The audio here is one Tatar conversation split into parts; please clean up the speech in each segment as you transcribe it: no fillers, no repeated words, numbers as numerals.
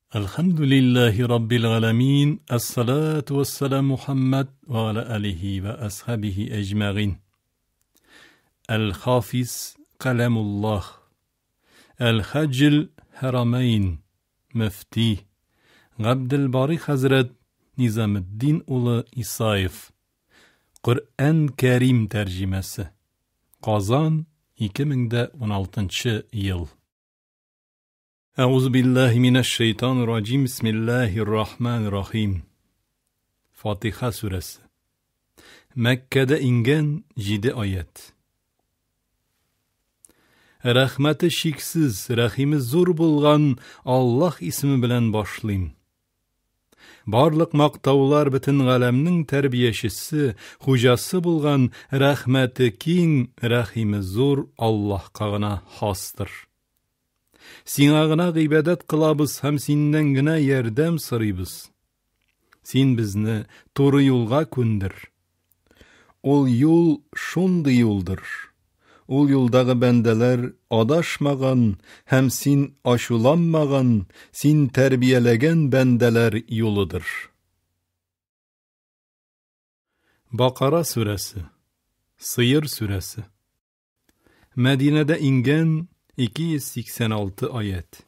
Әлхәмдүлилләһи раббил галәмин, әссалату вәссәлам Мухаммад ва аля алихи ва асхабихи әҗмәгыйн. Әл-Хафиз Каләмуллаһ. Әл-Хаҗил Харамәйн мөфти Габделбари хәзрәт Низаметдин улы Исаев. Коръән Кәрим тәрҗемәсе. Казан 2016 ел. Әгъузу биллаһи минәш шәйтанир раҗим. Бисмиллаһир рахманир рахим. Фатиха сүрәсе. Мәккәдә иңгән 7 аят. Рәхмәте чиксез, рәхиме зур булган Аллаһ исеме белән башлыйм. Барлык мактаулар бөтен галәмнең тәрбиячесе, хуҗасы булган рәхмәте киң, рәхиме зур Аллаһка гына хастыр. Сиңа гына гыйбадәт кылабыз һәм синнән генә ярдәм сорыйбыз. Син безне туры юлга күндер. Ул юл шундый юлдыр. Ул юлдагы бәндәләр адашмаган һәм син ачуланмаган, син тәрбияләгән бәндәләр юлыдыр. Бакара сүрәсе, Сыер сүрәсе. Мәдинәдә иңгән 286 аять.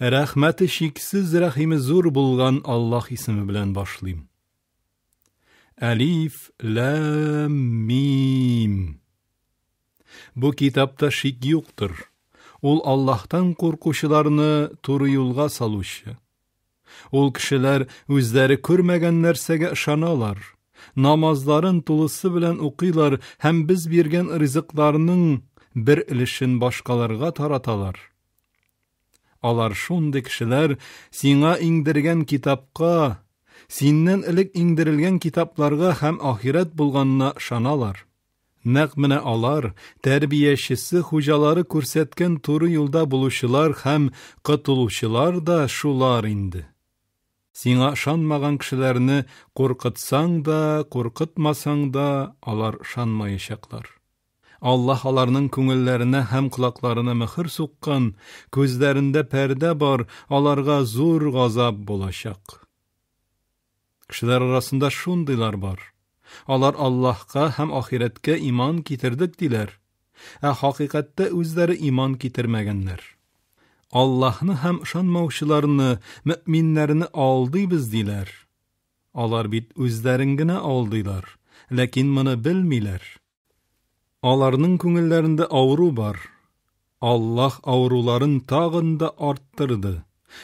Рәхмәте чиксез, рәхиме зур булган Аллаһ исеме белән башлыйм. Әлиф, ләм, мим. Бу китапта шик юктыр. Ул Аллаһтан куркучыларны туры юлга салучы. Ул кешеләр үзләре күрмәгән нәрсәгә ышаналар, намазларын тулысы белән укыйлар һәм без биргән ризыкларның бер өлешен башкаларга тараталар. Алар шундый кешеләр, сиңа иңдергән китапка, синнән элек иңдерелгән китапларга һәм ахирәт булганына ышаналар. Нәкъ менә алар, тәрбиячесе хуҗалары күрсәткән туры юлда булучылар һәм котылучылар да шулар инде. Сиңа ышанмаган кешеләрне куркытсаң да, куркытмасаң да, алар ышанмаячаклар. Аллаһ аларның күңелләренә һәм колакларына мөһер суккан, күзләрендә пәрдә бар, аларга зур газап булачак. Кешеләр арасында шундыйлар бар. Алар Аллаһка һәм ахирәткә иман китердек диләр, ә хакыйкатьтә үзләре иман китермәгәннәр. Аллаһны һәм ышанмаучыларны, мөэминнәрне алдыйбыз диләр. Алар бит үзләрен генә алдыйлар, ләкин моны белмиләр. Аларның күңелләрендә авыру бар. Аллаһ авыруларын тагын да арттырды.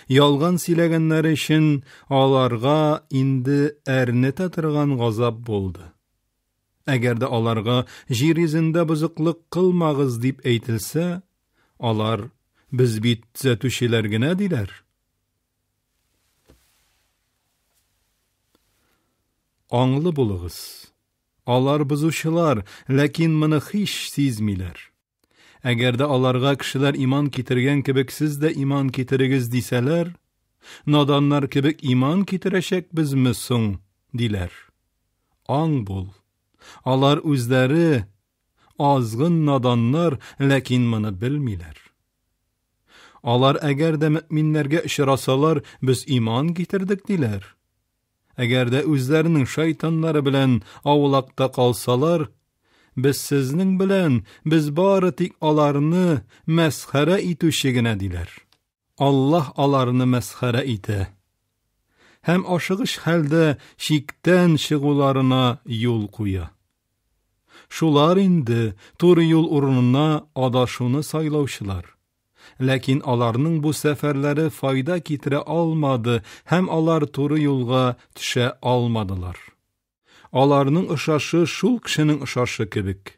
Ялган сөйләгәннәре өчен аларга инде әрнетә торган газап булды. Әгәр дә аларга җир йөзендә бозыклык кылмагыз дип әйтелсә, алар без бит төзәтүчеләр генә диләр. Аңлы булыгыз. Алар бозучылар, ләкин моны һич сизмиләр. Әгәр дә аларга кешеләр иман китергән кебек сез дә иман китерегез дисәләр, наданнар кебек иман китерәчәкбезме соң, диләр. Аң бул. Алар үзләре азгын наданнар, ләкин моны белмиләр. Алар әгәр дә мөэминнәргә очрасалар, без иман китердек диләр. Әгәр дә үзләренең шайтаннары белән аулакта калсалар, без сезнең белән, без бары тик аларны мәсхәрә итүче генә диләр. Аллаһ аларны мәсхәрә итә һәм ашыгыч хәлдә чиктән чыгуларына юл куя. Шулар инде туры юл урынына адашуны сайлаучылар. Ләкин аларның бу сәфәрләре файда китерә алмады һәм алар туры юлга төшә алмадылар. Аларның ошашы шул кешенең ошашы кебек.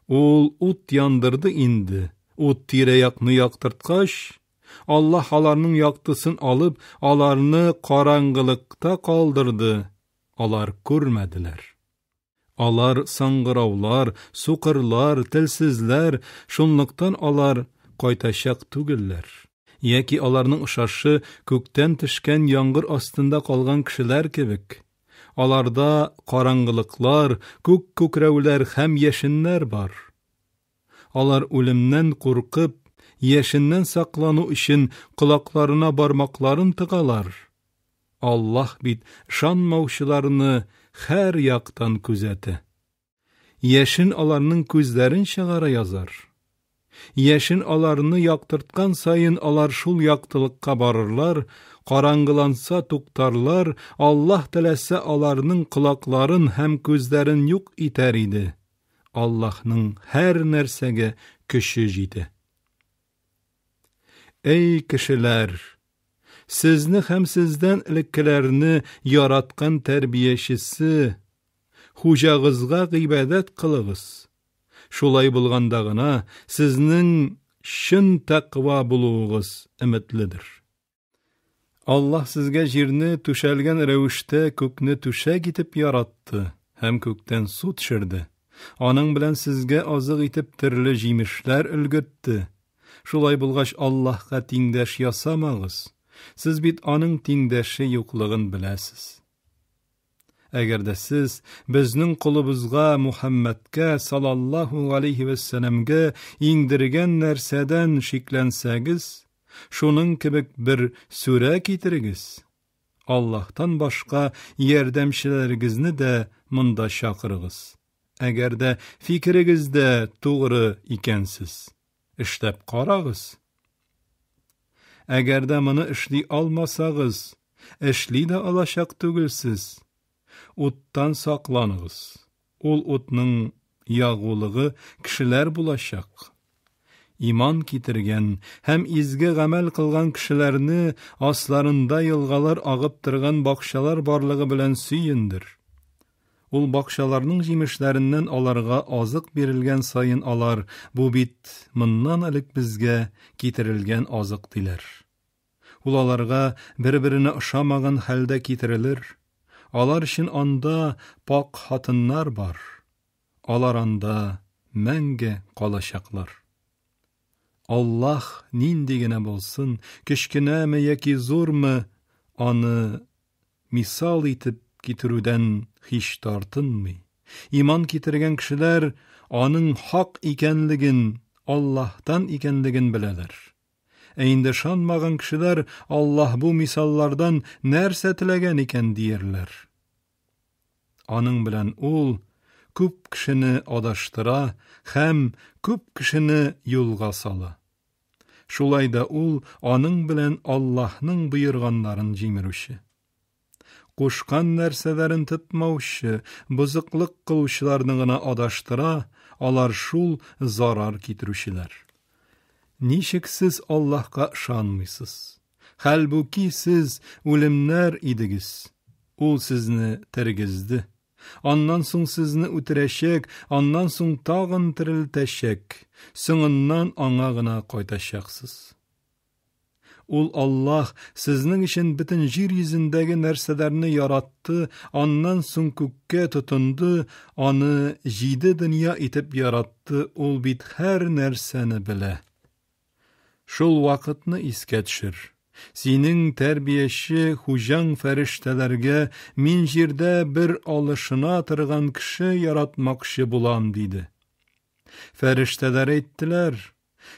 Ул ут яндырды инде, ут тирә-якны яктырткач, Аллаһ аларның яктысын алып, аларны караңгылыкта калдырды, алар күрмәделәр. Алар саңгыраулар, сукырлар, телсезләр, шунлыктан алар кайтачак түгелләр. Яки аларның ошашы күктән төшкән яңгыр астында калган кешеләр кебек. Аларда караңгылыклар, күк күкрәүләр һәм яшеннәр бар. Алар үлемнән куркып, Яшеннән саклану өчен колакларына бармакларын тыгалар. Аллаһ бит ышанмаучыларны һәр яктан күзәтә. Яшен аларның күзләрен чыгара язар. Яшен аларны яктырткан саен алар шул яктылыкка барырлар, караңгыланса туктарлар, Аллаһ теләсә аларның колакларын һәм күзләрен юк итәр иде. Аллаһның һәр нәрсәгә көче җитә. Эй кешеләр! Сезне һәм сездән элеккеләрне яраткан тәрбиячесе, Хуҗагызга гыйбадәт кылыгыз. Шулай булганда гына сезнең чын тәкъва булуыгыз өметледер. Аллаһ сезгә җирне түшәлгән рәвештә күкне түшәк итеп яратты һәм күктән су төшерде. Аның белән сезгә азык итеп төрле җимешләр өлгертте. Шулай булгач, Аллаһка тиңдәш ясамагыз. Сез бит аның тиңдәше юклыгын беләсез. Әгәр дә сез безнең колыбызга Мухаммадка салаллаһу галәйһи вәссәламгә иңдергән нәрсәдән шикләнсәгез, шуның кебек бер сүрә китерегез. Аллаһтан башка ярдәмчеләрегезне дә монда чакырыгыз. Әгәр дә фикерегездә тугры икәнсез, эшләп карагыз. Әгәр дә моны эшли алмасагыз, эшли дә алачак түгелсез. Уттан сакланыгыз. Ул утның ягулыгы кешеләр булачак. Иман китергән һәм изге гамәл кылган кешеләрне асларында елгалар агып торган бакчалар барлыгы белән сөендер. Ул бакчаларның җимешләреннән аларга азык бирелгән саен алар, бу бит моннан элек безгә китерелгән азык диләр. Ул аларга бер-беренә ошамаган хәлдә китерелер. Алар өчен анда пакь хатыннар бар. Алар анда мәңге калачаклар. Аллаһ нинди генә булсын, кечкенәме яки зурмы, аны мисал итеп китерүдән һич тартынмый. Иман китергән кешеләр аның хак икәнлеген, Аллаһтан икәнлеген беләләр. Ә инде ышанмаган кешеләр Аллаһ бу мисаллардан нәрсә теләгән икән диерләр. Аның белән ул күп кешене адаштыра һәм күп кешене юлга сала. Шулай да ул аның белән Аллаһның боерганнарын җимерүче. Кушкан нәрсәләрен тотмаучы, бозыклык кылучыларны гына адаштыра, алар шул зарар китерүчеләр. Ничек сез Аллаһка ышанмыйсыз? Хәлбуки сез үлемнәр идегез. Ул сезне тергезде. Аннан соң сезне үтерәчәк, аннан соң тагын терелтәчәк. Соңыннан аңа гына кайтачаксыз. Ул Аллаһ сезнең өчен бөтен җир йөзендәге нәрсәләрне яратты, аннан соң күккә тотынды, аны җиде дөнья итеп яратты, ул бит һәр нәрсәне белә. Шул вакытны искә төшер. Синең тәрбияче хуҗаң фәрештәләргә мин җирдә бер алышына торган кеше яратмакчы булам, диде. Фәрештәләр әйттеләр,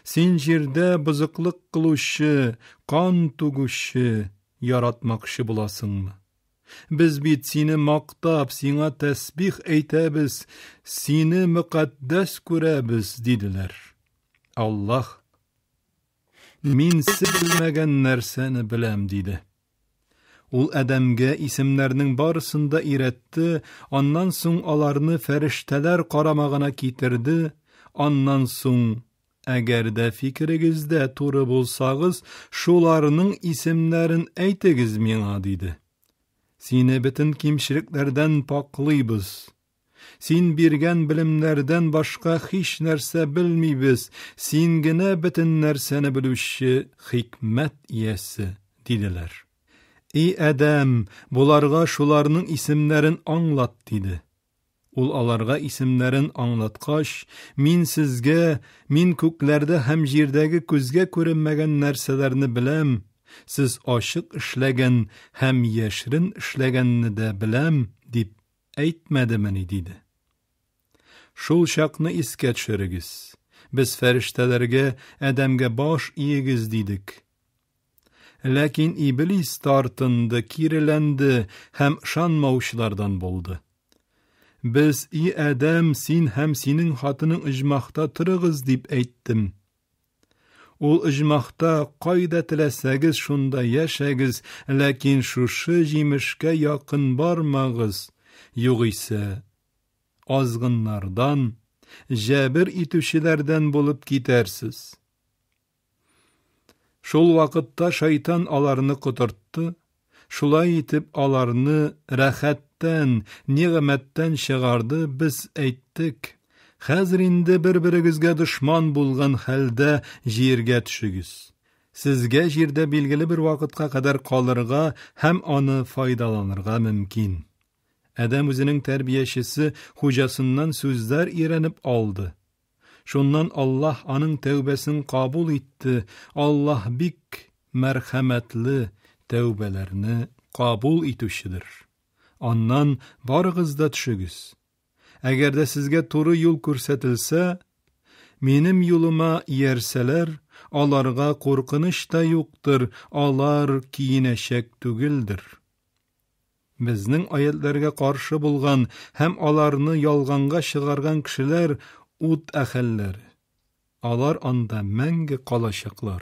Син җирдә бозыклык кылучы, кан түгүче яратмакчы буласыңмы? Без бит сине мактап, сиңа тәсбих әйтәбез, сине мөкатдәс күрәбез, диделәр. Аллаһ, Мин сез белмәгән нәрсәне беләм, диде. Ул Адәмгә исемнәрнең барысын да өйрәтте, аннан соң аларны фәрештәләр карамагына китерде, аннан соң, әгәр дә фикерегездә туры булсагыз, шуларның исемнәрен әйтегез миңа, диде. Сине бөтен кимчелекләрдән пакълыйбыз. Син биргән белемнәрдән башка һич нәрсә белмибез, син генә бөтен нәрсәне белүче хикмәт иясе, диделәр. И Адәм, боларга шуларның исемнәрен аңлат, диде. Ул аларга исемнәрен аңлаткач, мин сезгә, мин күкләрдә һәм җирдәге күзгә күренмәгән нәрсәләрне беләм, сез ачык эшләгән һәм яшерен эшләгәнне дә беләм, дип әйтмәдемени, диде. Шул чакны искә төшерегез. Без фәрештәләргә Адәмгә баш иегез дидек. Ләкин Иблис тартынды, киреләнде һәм ышанмаучылардан булды. Без, и Адәм, син һәм синең хатының оҗмахта торыгыз, дип әйттем. Ул оҗмахта кайда теләсәгез, шунда яшәгез, ләкин шушы җимешкә якын бармагыз, югыйсә азгыннардан, җәбер итүчеләрдән булып китәрсез. Шул вакытта шайтан аларны котыртты, шулай итеп аларны рәхәттән, нигъмәттән чыгарды, без әйттек, хәзер инде бер-берегезгә дошман булган хәлдә җиргә төшегез. Сезгә җирдә билгеле бер вакытка кадәр калырга һәм аны файдаланырга мөмкин. Адәм үзенең тәрбиячесе хуҗасыннан сүзләр өйрәнеп алды. Шуннан Аллаһ аның тәүбәсен кабул итте. Аллаһ бик мәрхәмәтле, тәүбәләрне кабул итүчедер. Аннан барыгыз да төшегез. Әгәр дә сезгә туры юл күрсәтелсә, минем юлыма иярсәләр, аларга куркыныч та юктыр, алар киенәчәк түгелдер. Безнең аятьләргә каршы булган һәм аларны ялганга чыгарган кешеләр ут әһелләре. Алар анда мәңге калачаклар.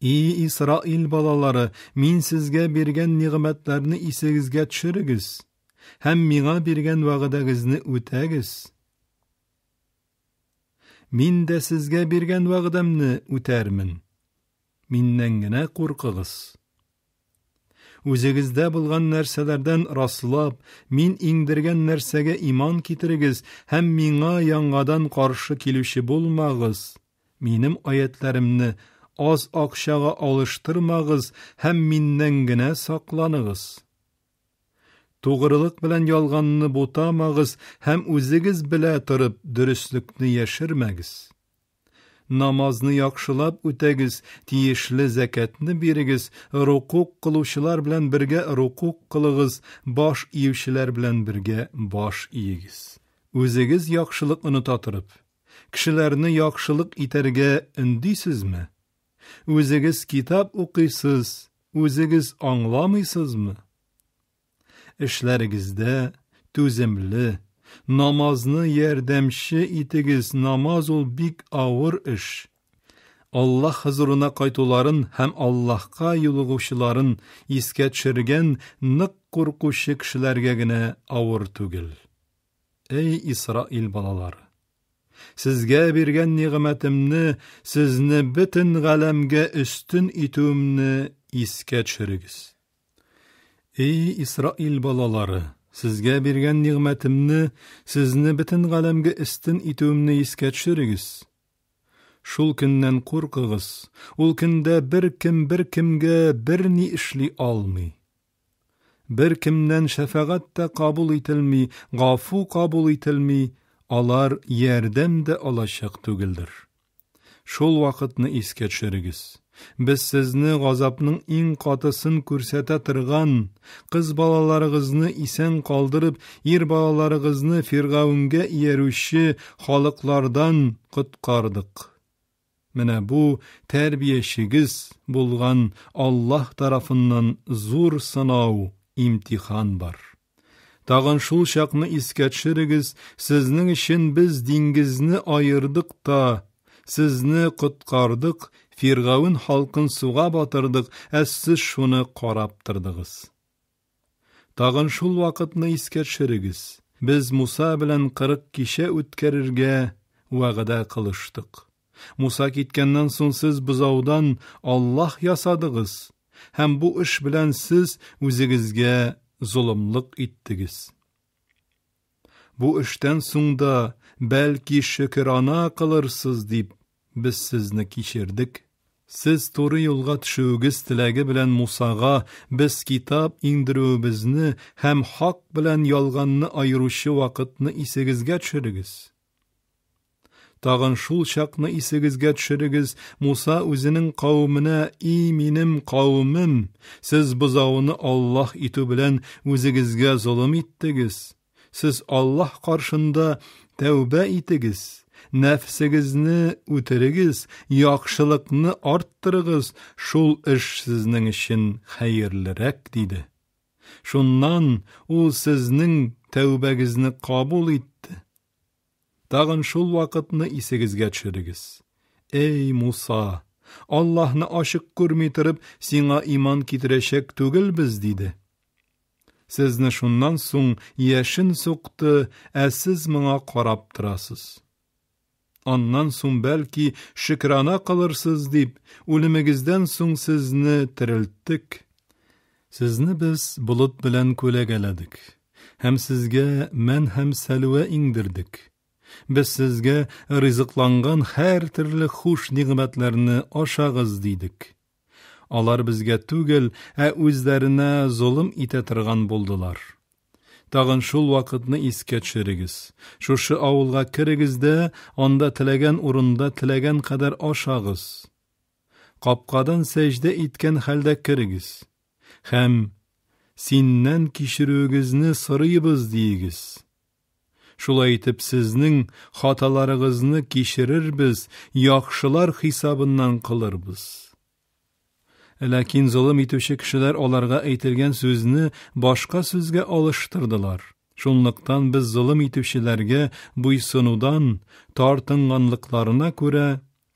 И Исраил балалары, мин сезгә биргән нигъмәтләрне исегезгә төшерегез һәм миңа биргән вәгъдәгезне үтәгез. Мин дә сезгә биргән вәгъдәмне үтәрмен. Миннән генә куркыгыз. Үзегездә булган нәрсәләрдән раслап, мин иңдергән нәрсәгә иман китерегез һәм миңа яңадан каршы килүче булмагыз. Минем аятләремне аз акчага алыштырмагыз һәм миннән генә сакланыгыз. Тугрылык белән ялганны бутамагыз һәм үзегез белә торып дөреслекне яшермәгез. Намазны яхшылап үтәгез, тиешле зәкәтне бирегез, рукук кылучылар белән бергә рукук кылыгыз, баш иючеләр белән бергә баш иегез. Үзегез яхшылык оныта торып, кешеләрне яхшылык итәргә өндисезме? Үзегез китап укыйсыз, үзегез аңламыйсызмы? Эшләрегездә түземле, намазны ярдәмче итегез, намаз ул бик авыр эш. Аллаһ хозурына кайтуларын һәм Аллаһка юлыгучыларын искә төшергән нык куркучы кешеләргә генә авыр түгел. Эй Исраил балалары! Сезгә биргән нигъмәтемне, сезне бөтен галәмгә өстен итүемне искә төшерегез. Эй Исраил балалары, сезгә биргән нигъмәтемне, сезне бөтен галәмгә өстен итүемне искә төшерегез. Шул көннән куркыгыз, ул көндә бер кем бер кемгә бер ни эшли алмый. Бер кемнән шәфәгать тә кабул ителми, гафу кабул ителми, алар ярдәм дә алачак түгелдер. Шул вакытны искә төшерегез. Без сезне газапның иң катысын күрсәтә торган, кыз балаларыгызны исән калдырып, ир балаларыгызны Фиргавенгә иярүче халыклардан коткардык. Менә бу тәрбиячегез булган Аллаһ тарафыннан зур сынау, имтихан бар. Тагын шул чакны искә төшерегез, сезнең өчен без диңгезне аердык та, сезне коткардык, Фиргавен халкын суга батырдык, ә сез шуны карап тордыгыз. Тагын шул вакытны искә төшерегез, без Муса белән 40 кичә үткәрергә вәгъдә кылыштык. Муса киткәннән соң сез бозаудан Аллаһ ясадыгыз, һәм бу эш белән сез үзегезгә золымлык иттегез. Бу эштән соң да бәлки шөкерана кылырсыз дип без сезне кичердек. Сез туры юлга төшүегез теләге белән Мусага без китап иңдерүебезне һәм хак белән ялганны аеручы вакытны исегезгә төшерегез. Тагын шул чакны исегезгә төшерегез, Муса үзенең кавеменә: "И минем кавемем, сез бозауны Аллаһ итү белән үзегезгә золым иттегез. Сез Аллаһ каршында тәүбә итегез. Нәфсегезне үтерегез, яхшылыкны арттырыгыз, шул эш сезнең өчен хәерлерәк, диде. Шуннан ул сезнең тәүбәгезне кабул итте. Тагын шул вакытны исегезгә төшерегез. Эй, Муса, Аллаһны ачык күрми торып, сиңа иман китерәчәк түгелбез, диде. Сезне шуннан соң яшен сукты, ә сез моңа карап торасыз. Аннан соң бәлки шөкрана кылырсыз дип, үлемегездән соң сезне терелттек. Сезне без болыт белән күләгәләдек һәм сезгә мән һәм сәлвә иңдердек. Без сезгә ризыкланган һәр төрле хуш нигъмәтләрне ашагыз дидек. Алар безгә түгел, ә үзләренә золым итә торган булдылар. Тагын шул вакытны искә төшерегез. Шушы авылга керегез дә, анда теләгән урында теләгән кадәр ашагыз. Капкадан сәҗдә иткән хәлдә керегез. Һәм синнән кичерүегезне сорыйбыз диегез. Шулай итеп, сезнең хаталарыгызны кичерербез, яхшылар хисабыннан кылырбыз. Ләкин золым итүче кешеләр аларга әйтелгән сүзне башка сүзгә алыштырдылар. Шунлыктан без золым итүчеләргә буйсынудан тартынганлыкларына күрә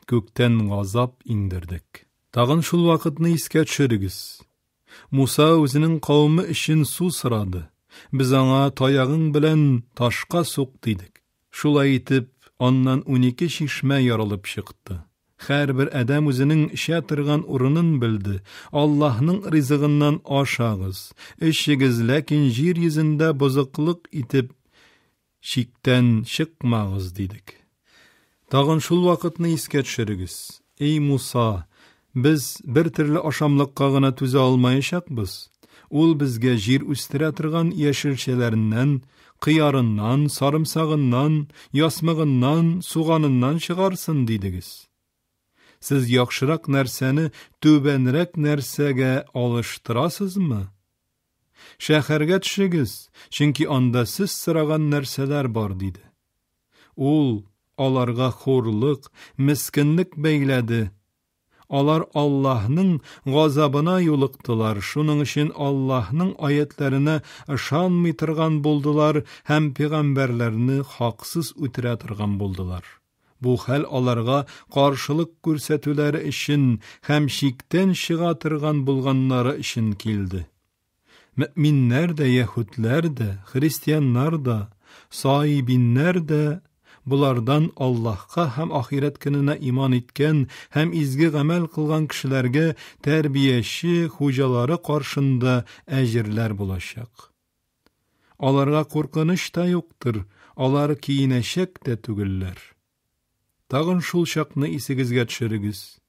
күктән газап иңдердек. Тагын шул вакытны искә төшерегез. Муса үзенең кавеме өчен су сорады. Без аңа таягың белән ташка сук дидек. Шулай итеп, аннан 12 чишмә ярылып чыкты. Һәрбер адәм үзенең эчә торган урынын белде. Аллаһның ризыгыннан ашагыз, эчегез, ләкин җир йөзендә бозыклык итеп чиктән чыкмагыз, дидек. Тагын шул вакытны искә төшерегез. Эй Муса, без бер төрле ашамлыкка гына түзә алмаячакбыз. Ул безгә җир үстерә торган яшелчәләреннән, кыярыннан, сарымсагыннан, ясмыгыннан, суганыннан чыгарсын, дидегез. Сез яхшырак нәрсәне түбәнрәк нәрсәгә алыштырасызмы? Шәһәргә төшегез, чөнки анда сез сораган нәрсәләр бар, диде. Ул аларга хурлык, мескенлек бәйләде. Алар Аллаһның газабына юлыктылар, шуның өчен Аллаһның аятларына ышанмый торган булдылар һәм пәйгамбәрләрне хаксыз үтерә торган булдылар. Бу хәл аларга каршылык күрсәтүләре өчен һәм чиктән чыга торган булганнары өчен килде. Мөэминнәр дә, яһүдләр дә, христианнар да, саибиннәр дә болардан Аллаһка һәм ахирәт көненә иман иткән һәм изге гамәл кылган кешеләргә тәрбияче хуҗалары каршында әҗерләр булачак. Аларга куркыныч та юктыр, алар киенәчәк тә түгелләр. Тагын шул чакны исегезгә төшерегез.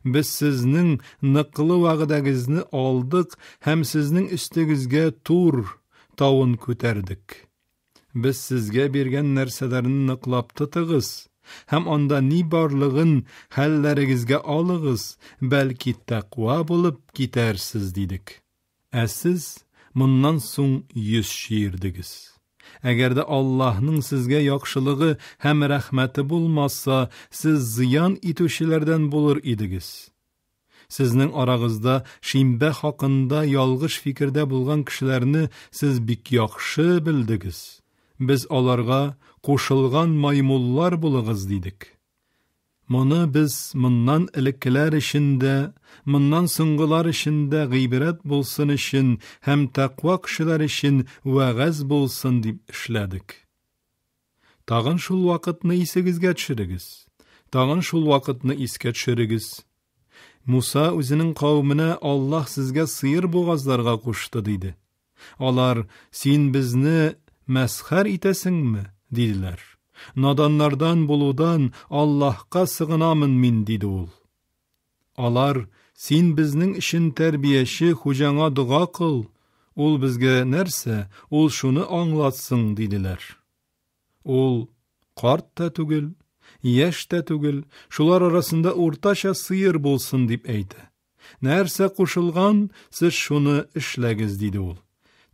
Без сезнең ныклы вәгъдәгезне алдык һәм сезнең өстегезгә Тур тавын күтәрдек. Без сезгә биргән нәрсәләрне ныклап тотыгыз һәм анда ни барлыгын хәлләрегезгә алыгыз, бәлки тәкъва булып китәрсез, дидек. Ә сез моннан соң йөз чөердегез. Әгәр дә Аллаһның сезгә яхшылыгы һәм рәхмәте булмаса, сез зыян итүчеләрдән булыр идегез. Сезнең арагызда шимбә хакында ялгыш фикердә булган кешеләрне сез бик яхшы белдегез. Без аларга кушылган маймуллар булыгыз дидек. Моны без моннан элеккеләр өчен дә, моннан соңгылар өчен дә гыйбрәт булсын өчен һәм тәкъва кешеләр өчен вәгазь булсын дип эшләдек. Тагын шул вакытны исегезгә төшерегез. Тагын шул вакытны искә төшерегез. Муса үзенең кавеменә Аллаһ сезгә сыер бугазларга кушты диде. Алар, син безне мәсхәр итәсеңме? диделәр. Наданнардан булудан Аллаһка сыгынамын мин, диде ул. Алар, син безнең өчен тәрбияче хуҗаңа дога кыл, ул безгә нәрсә, ул шуны аңлатсын, диделәр. Ул карт та түгел, яшь тә түгел, шулар арасында уртача сыер булсын, дип әйтә. Нәрсә кушылган, сез шуны эшләгез, диде ул.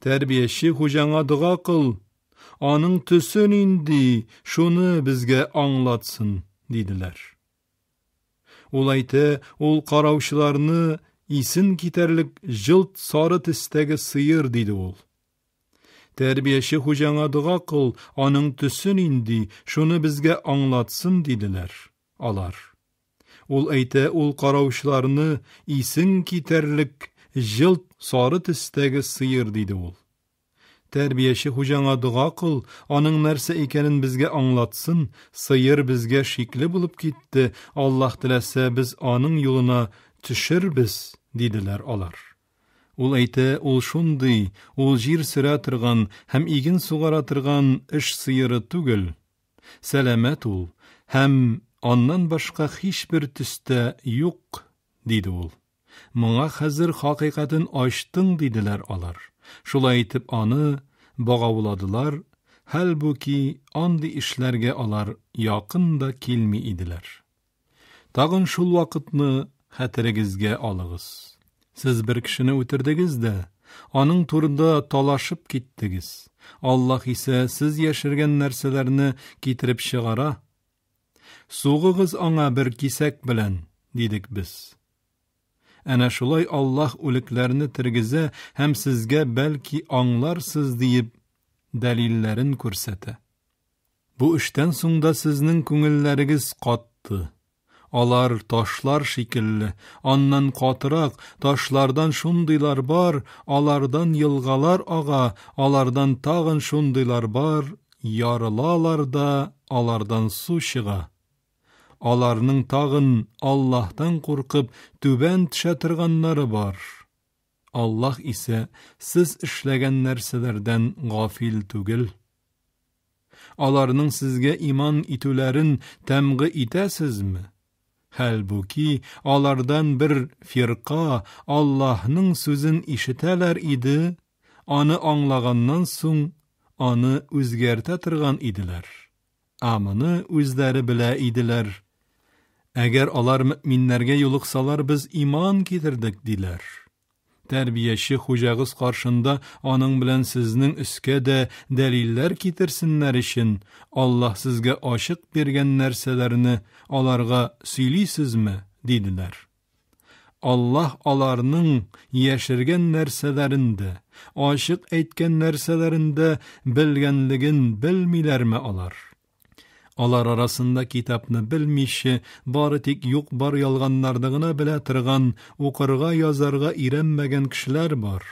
Тәрбияче хуҗаңа дога кыл. Аның төсе нинди, шуны безгә аңлатсын, диделәр. Ул әйтә, ул караучыларны исен китәрлек җылт сары төстәге сыер, диде ул. Тәрбияче хуҗаңа дога кыл, аның төсе нинди, шуны безгә аңлатсын, диделәр алар. Ул әйтә, ул караучыларны исең китәрлек җылт сары төстәге сыер, диде ул. Тәрбияче хуҗаңа дога кыл, аның нәрсә икәнен безгә аңлатсын, сыер безгә шикле булып китте, Аллаһ теләсә, без аның юлына төшербез, диделәр алар. Ул әйтә, ул шундый, ул җир сөрә торган һәм иген сугара торган эш сыеры түгел. Сәламәт ул һәм аннан башка һичбер төстә юк, диде ул. Моңа хәзер хакыйкатен ачтың, диделәр алар. Шулай итеп аны багауладылар, хәлбуки андый эшләргә алар якын да килми иделәр. Тагын шул вакытны хәтерегезгә алыгыз. Сез бер кешене үтердегез дә, аның турында талашып киттегез. Аллаһ исә сез яшергән нәрсәләрне китереп чыгара. Сугыгыз аңа бер кисәк белән, дидек без. Әнә шулай Аллаһ үлекләрне тергезә һәм сезгә бәлки аңларсыз диеп дәлилләрен күрсәтә. Бу эштән соң да сезнең күңелләрегез катты. Алар ташлар шикелле, аннан катырак, ташлардан шундыйлар бар, алардан елгалар ага, алардан тагын шундыйлар бар, ярылалар да, алардан су чыга. Аларның тагын Аллаһтан куркып түбән төшә торганнары бар. Аллаһ исә сез эшләгән нәрсәләрдән гафил түгел. Аларның сезгә иман итүләрен тәмгы итәсезме? Хәлбуки, алардан бер фирка Аллаһның сүзен ишетәләр иде, аны аңлаганнан соң аны үзгәртә торган иделәр. Ә моны үзләре белә иделәр. Әгәр алар мөэминнәргә юлыксалар, без иман китердек, диләр. Тәрбияче хуҗагыз каршында аның белән сезнең өскә дә дәлилләр китерсеннәр өчен, Аллаһ сезгә ачык биргән нәрсәләрне аларга сөйлисезме? диделәр. Аллаһ аларның яшергән нәрсәләрен дә, ачык әйткән нәрсәләрен дә белгәнлеген белмиләрме алар? Алар арасында китапны белмичә, бары тик юк-бар ялганнарны гына белә торган, укырга-язарга өйрәнмәгән кешеләр бар.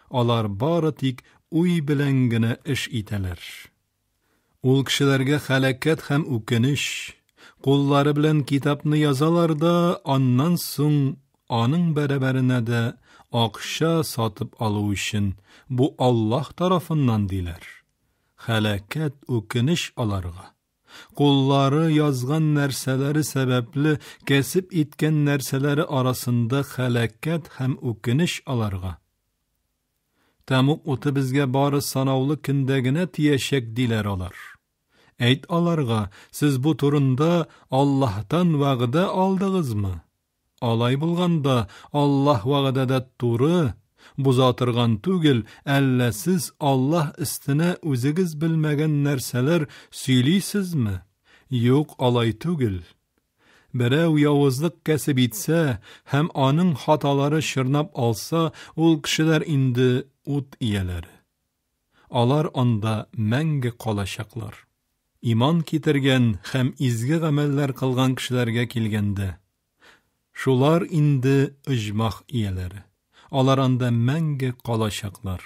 Алар бары тик уй белән генә эш итәләр. Ул кешеләргә хәләкәт һәм үкенеч. Куллары белән китапны язалар да, аннан соң аның бәрабәренә дә акча сатып алу өчен бу Аллаһ тарафыннан диләр. Хәләкәт, үкенеч аларга. Куллары язган нәрсәләре сәбәпле кәсеп иткән нәрсәләре арасында хәләкәт һәм үкенеч аларга. Тәмуг уты безгә бары санаулы көндә генә тиячәк, диләр алар. Әйт аларга, сез бу турында Аллаһтан вәгъдә алдыгызмы? Алай булганда, Аллаһ вәгъдәдә туры, боза торган түгел, әллә сез Аллаһ өстенә үзегез белмәгән нәрсәләр сөйлисезме? Юк, алай түгел. Берәү явызлык кәсеп итсә һәм аның хаталары чорнап алса, ул кешеләр инде ут ияләре. Алар анда мәңге калачаклар. Иман китергән һәм изге гамәлләр кылган кешеләргә килгәндә, шулар инде оҗмах ияләре. Алар анда мәңге калачаклар.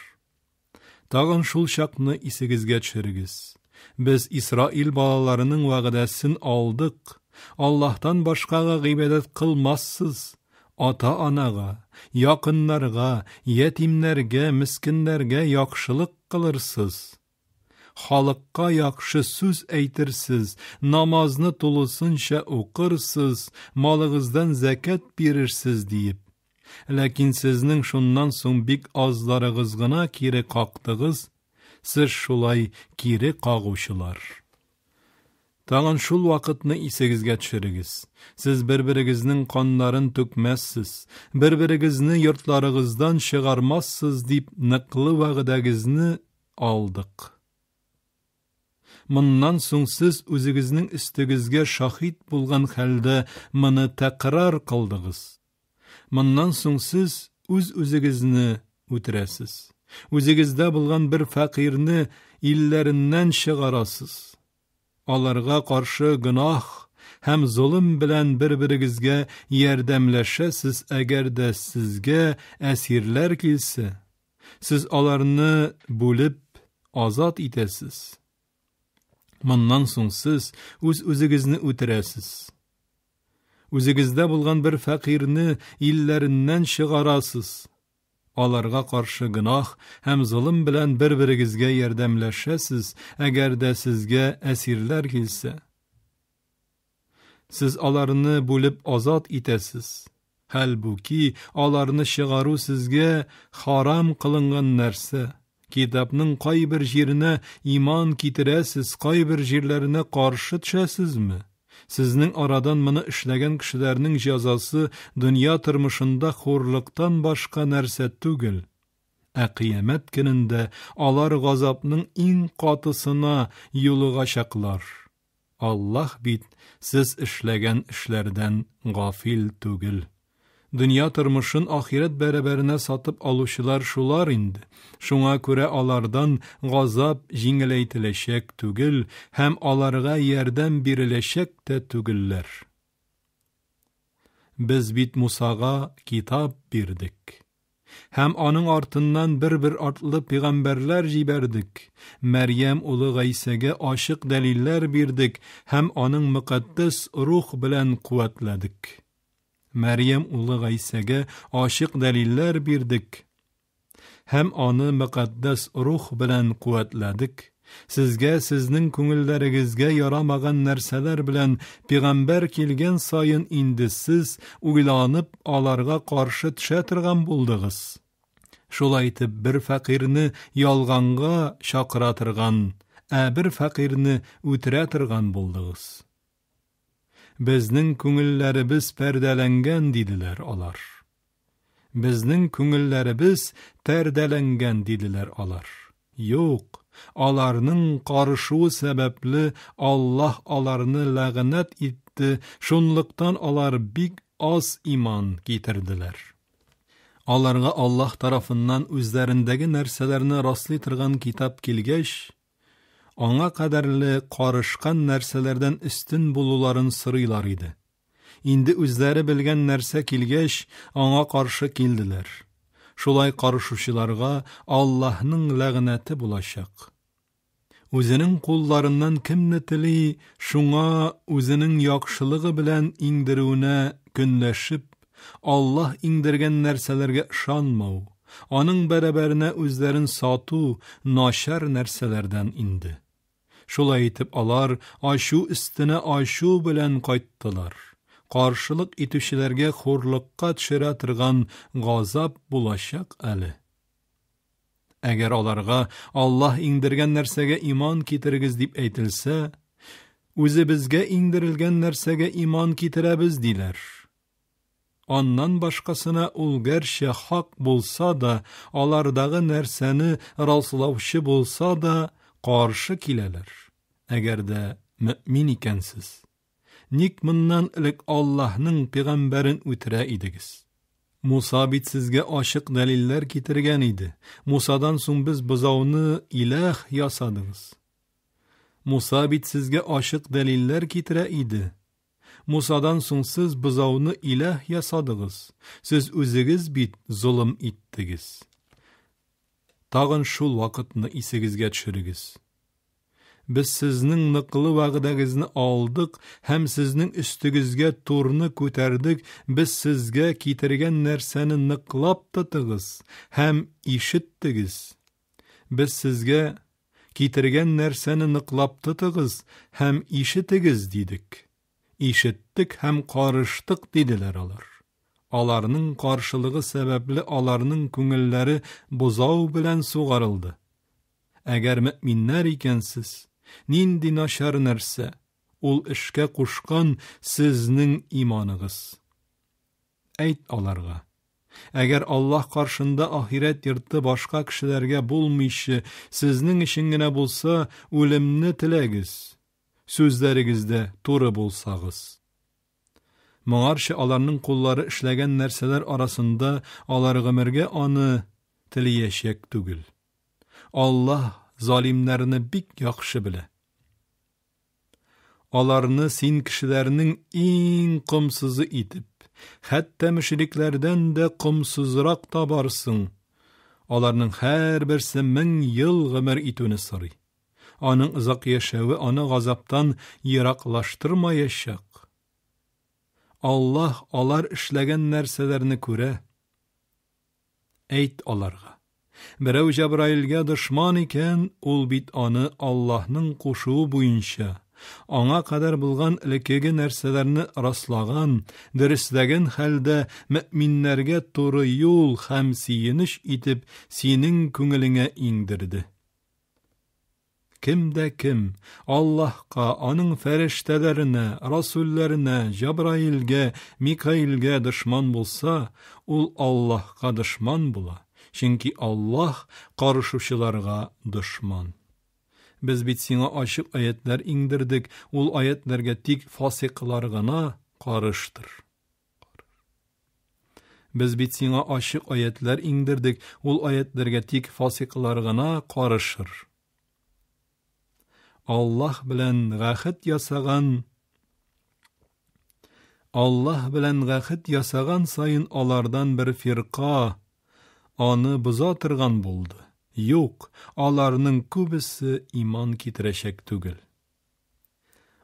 Тагын шул чакны исегезгә төшерегез. Без Исраил балаларының вәгъдәсен алдык. Аллаһтан башкага гыйбадәт кылмассыз. Ата-анага, якыннарга, ятимнәргә, мескеннәргә яхшылык кылырсыз. Халыкка яхшы сүз әйтерсез, намазны тулысынча укырсыз, малыгыздан зәкят бирерсез диеп. Ләкин сезнең шуннан соң бик азларыгыз гына кире кактыгыз, сез шулай кире кагучылар. Тагын шул вакытны исегезгә төшерегез. Сез бер-берегезнең каннарын түкмәссез, бер-берегезне йортларыгыздан чыгармассыз дип ныклы вәгъдәгезне алдык. Моннан соң сез үзегезнең өстегезгә шаһит булган хәлдә моны тәкрар кылдыгыз. Моннан соң сез үз-үзегезне үтерәсез. Үзегездә булган бер фәкыйрьне илләреннән чыгарасыз. Аларга каршы гөнаһ һәм золым белән бер-берегезгә ярдәмләшәсез, әгәр дә сезгә әсирләр килсә, сез аларны бүлеп азат итәсез. Моннан соң сез үз-үзегезне үтерәсез. Үзегездә булган бер фәкыйрьне илләреннән чыгарасыз. Аларга каршы гөнаһ һәм золым белән бер-берегезгә ярдәмләшәсез, әгәр дә сезгә әсирләр килсә. Сез аларны бүлеп азат итәсез. Хәлбуки, аларны чыгару сезгә харам кылынган нәрсә. Китапның кайбер җиренә иман китерәсез, кайбер җирләренә каршы төшәсезме? Сезнең арадан моны эшләгән кешеләрнең җәзасы дөнья тормышында хурлыктан башка нәрсә түгел. Ә кыямәт көнендә алар газапның иң катысына юлыгачаклар. Аллаһ бит сез эшләгән эшләрдән гафил түгел. Дөнья тормышын ахирәт бәрабәренә сатып алучылар шулар инде. Шуңа күрә алардан газап җиңеләйтеләчәк түгел һәм аларга ярдәм биреләчәк тә түгелләр. Без бит Мусага китап бирдек. Һәм аның артыннан бер-бер артлы пигамбәрләр җибәрдек. Мәрьям улы Гайсәгә ачык дәлилләр бирдек һәм аның мөкатдәс рух белән куәтләдек. Мәрьям улы Гайсәгә ачык дәлилләр бирдек һәм аны мөкатдәс рух белән куәтләдек. Сезгә сезнең күңелләрегезгә ярамаган нәрсәләр белән пигамбәр килгән саен инде сез уйланып аларга каршы төшә торган булдыгыз. Шулай итеп бер фәкыйрьне ялганга чакыра торган, ә бер фәкыйрьне үтерә торган булдыгыз. Безнең күңелләребез пәрдәләнгән, диделәр алар. Безнең күңелләребез пәрдәләнгән, диделәр алар. Юк, аларның карышуы сәбәпле Аллаһ аларны ләгънәт итте, шунлыктан алар бик аз иман китерделәр. Аларга Аллаһ тарафыннан үзләрендәге нәрсәләрне раслый торган китап килгәч, аңа кадәрле карышкан нәрсәләрдән өстен булуларын сорыйлар иде. Инде үзләре белгән нәрсә килгәч, аңа каршы килделәр. Шулай карышучыларга Аллаһның ләгънәте булачак. Үзенең кулларыннан кемне тели, шуңа үзенең яхшылыгы белән иңдерүенә көнләшеп, Аллаһ иңдергән нәрсәләргә ышанмау, аның бәрабәренә үзләрен сату начар нәрсәләрдән инде. Шулай итеп алар ачу өстенә ачу белән кайттылар. Каршылык итүчеләргә хурлыкка төшерә торган газап булачак әле. Әгәр аларга Аллаһ иңдергән нәрсәгә иман китерегез дип әйтелсә, үзебезгә иңдерелгән нәрсәгә иман китерәбез диләр. Аннан башкасына ул гәрчә хак булса да, алардагы нәрсәне раслаучы булса да, каршы киләләр. Әгәр дә мөэмин икәнсез, ник моннан элек Аллаһның пигамбәрен үтерә идегез? Муса бит сезгә ачык дәлилләр китергән иде. Мусадан соң без бозауны иләһ ясадыгыз. Муса бит сезгә ачык дәлилләр китерә иде. Мусадан соң сез бозауны иләһ ясадыгыз. Сез үзегез бит золым иттегез. Тагын шул вакытны исегезгә төшерегез. Без сезнең ныклы вәгъдәгезне алдык һәм сезнең өстегезгә турны күтәрдек, без сезгә китергән нәрсәне ныклап тотыгыз һәм ишеттегез. Без сезгә китергән нәрсәне ныклап тотыгыз һәм ишетегез, дидек. Ишеттек һәм карыштык, диделәр алар. Аларның каршылыгы сәбәпле аларның күңелләре бозау белән сугарылды. Әгәр мөэминнәр икәнсез, нинди начар нәрсә, ул эшкә кушкан сезнең иманыгыз. Әйт аларга. Әгәр Аллаһ каршында ахирәт йорты башка кешеләргә булмыйча, сезнең өчен генә булса, үлемне теләгез, сүзләрегездә туры булсагыз. Моңарчы аларның куллары эшләгән нәрсәләр арасында алар гомергә аны телиячәк түгел. Аллаһ залимнәрне бик яхшы белә. Аларны син кешеләрнең иң комсызы итеп, хәтта мөшрикләрдән дә комсызрак табарсың. Аларның һәрберсе 1000 ел гомер итүне сорый. Аның озак яшәве аны газаптан ераклаштырмаячак. Аллаһ алар эшләгән нәрсәләрне күрә. Әйт аларга: Берәү Җәбраилгә дошман икән, ул бит аны Аллаһның кушуы буенча, аңа кадәр булган элеккеге нәрсәләрне раслаган, дөресләгән хәлдә мөэминнәргә туры юл һәм сөенеч итеп синең күңелеңә иңдерде. Кем дә кем Аллаһка, аның фәрештәләренә, расүлләренә, Җабраилгә, Микаилгә дошман булса, ул Аллаһка дошман була, чөнки Аллаһ карышучыларга дошман. Без бит сиңа ачык аятьләр иңдердек, ул аятьләргә тик фасикълар гына карыштыр. Без бит сиңа ачык аятьләр иңдердек, ул аятьләргә тик фасикълар гына карышыр. Аллаһ белән гәхет ясаган Аллаһ белән гәхет ясаган саен алардан бер фирка аны боза торган булды. Юк, аларның күбесе иман китерәчәк түгел.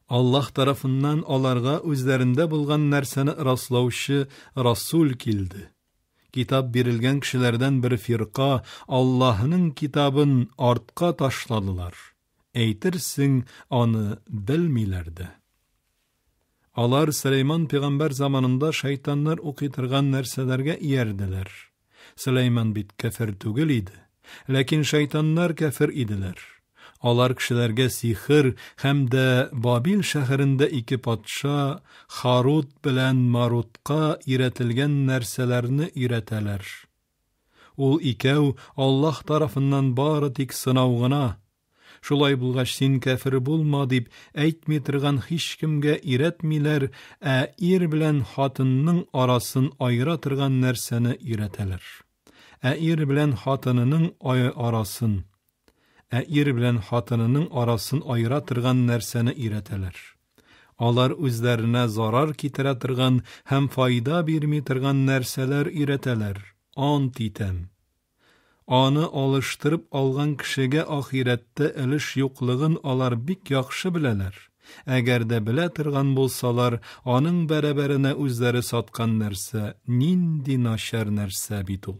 Аллаһ тарафыннан аларга үзләрендә булган нәрсәне раслаучы Расул килде. Китап бирелгән кешеләрдән бер фирка Аллаһның китабын артка ташладылар. Әйтерсең, аны белмиләр дә. Алар Сөләйман пәйгамбәр заманында шайтаннар укый торган нәрсәләргә иярделәр. Сөләйман бит кәфер түгел иде, ләкин шайтаннар кәфер иделәр. Алар кешеләргә сихер һәм дә Бабил шәһәрендә ике патша Харут белән Марутка өйрәтелгән нәрсәләрне өйрәтәләр. Ул икәү Аллаһ тарафыннан бары тик сынау гына. Шулай булгач, син кәфер булма дип әйтми торган һичкемгә өйрәтмиләр, ә ир белән хатынның арасын аера торган нәрсәне өйрәтәләр. Ә ир белән хатынының арасын, ә ир белән хатынының арасын аера торган нәрсәне өйрәтәләр. Алар үзләренә зарар китерә торган һәм файда бирми торган нәрсәләр өйрәтәләр. Ант итәм. Аны алыштырып алган кешегә ахирәттә өлеш юклыгын алар бик яхшы беләләр. Әгәр дә белә торган булсалар, аның бәрабәренә үзләре саткан нәрсә нинди начар нәрсә бит ул.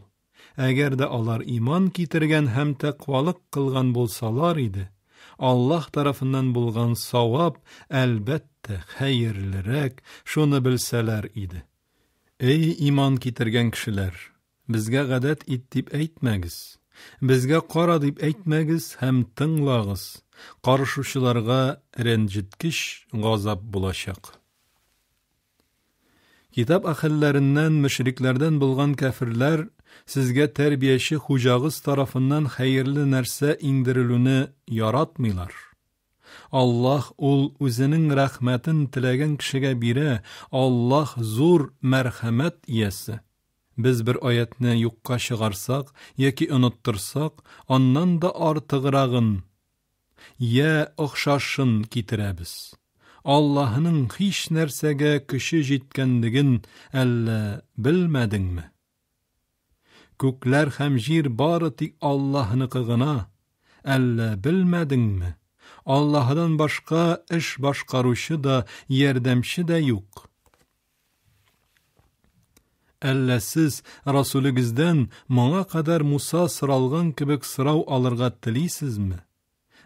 Әгәр дә алар иман китергән һәм тәкъвалык кылган булсалар иде, Аллаһ тарафыннан булган савап, әлбәттә, хәерлерәк, шуны белсәләр иде. Эй, иман китергән кешеләр! Безгә гадәт ит дип әйтмәгез. Безгә кара дип әйтмәгез һәм тыңлагыз. Карышучыларга рәнҗеткеч газап булачак. Китап әһелләреннән, мөшрикләрдән булган кәферләр сезгә тәрбияче хуҗагыз тарафыннан хәерле нәрсә иңдерелүне яратмыйлар. Аллаһ ул үзенең рәхмәтен теләгән кешегә бирә, Аллаһ зур мәрхәмәт иясе. Без бер аятьне юкка чыгарсак яки оныттырсак, аннан да артыграгын я охшашын китерәбез. Аллаһның һич нәрсәгә көче җиткәнлеген әллә белмәдеңме? Күкләр һәм җир бары тик Аллаһныкы гына, әллә белмәдеңме? Аллаһыдан башка эш башкаручы да, ярдәмче дә юк. Әллә сез Расулегездән моңа кадәр Муса соралган кебек сорау алырга телисезме?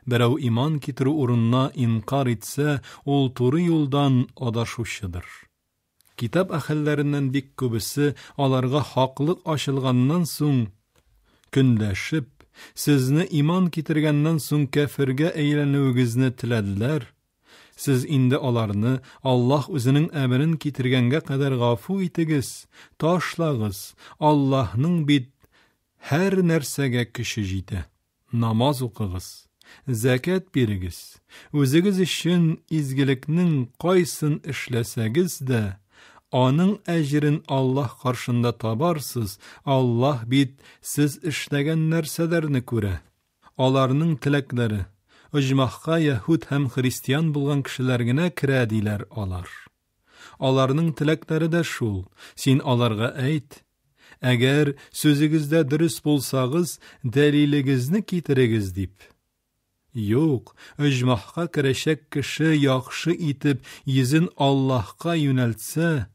Берәү иман китерү урынына инкар итсә, ул туры юлдан адашучыдыр. Китап әһелләреннән бик күбесе аларга хаклык ачылганнан соң көнләшеп, сезне иман китергәннән соң кәфергә әйләнүегезне теләделәр. Сез инде аларны Аллаһ үзенең әмерен китергәнгә кадәр гафу итегез, ташлагыз, Аллаһның бит һәр нәрсәгә көче җитә. Намаз укыгыз, зәкят бирегез. Үзегез өчен изгелекнең кайсын эшләсәгез дә, аның әҗерен Аллаһ каршында табарсыз, Аллаһ бит сез эшләгән нәрсәләрне күрә. Аларның теләкләре, оҗмахка яһүд һәм христиан булган кешеләр генә керә, диләр алар. Аларның теләкләре дә шул, син аларга әйт, Әгәр сүзегездә дөрес булсагыз, дәлилегезне китерегез, дип. Юк, оҗмахка керәчәк кеше яхшы итеп йөзен Аллаһка юнәлтсә,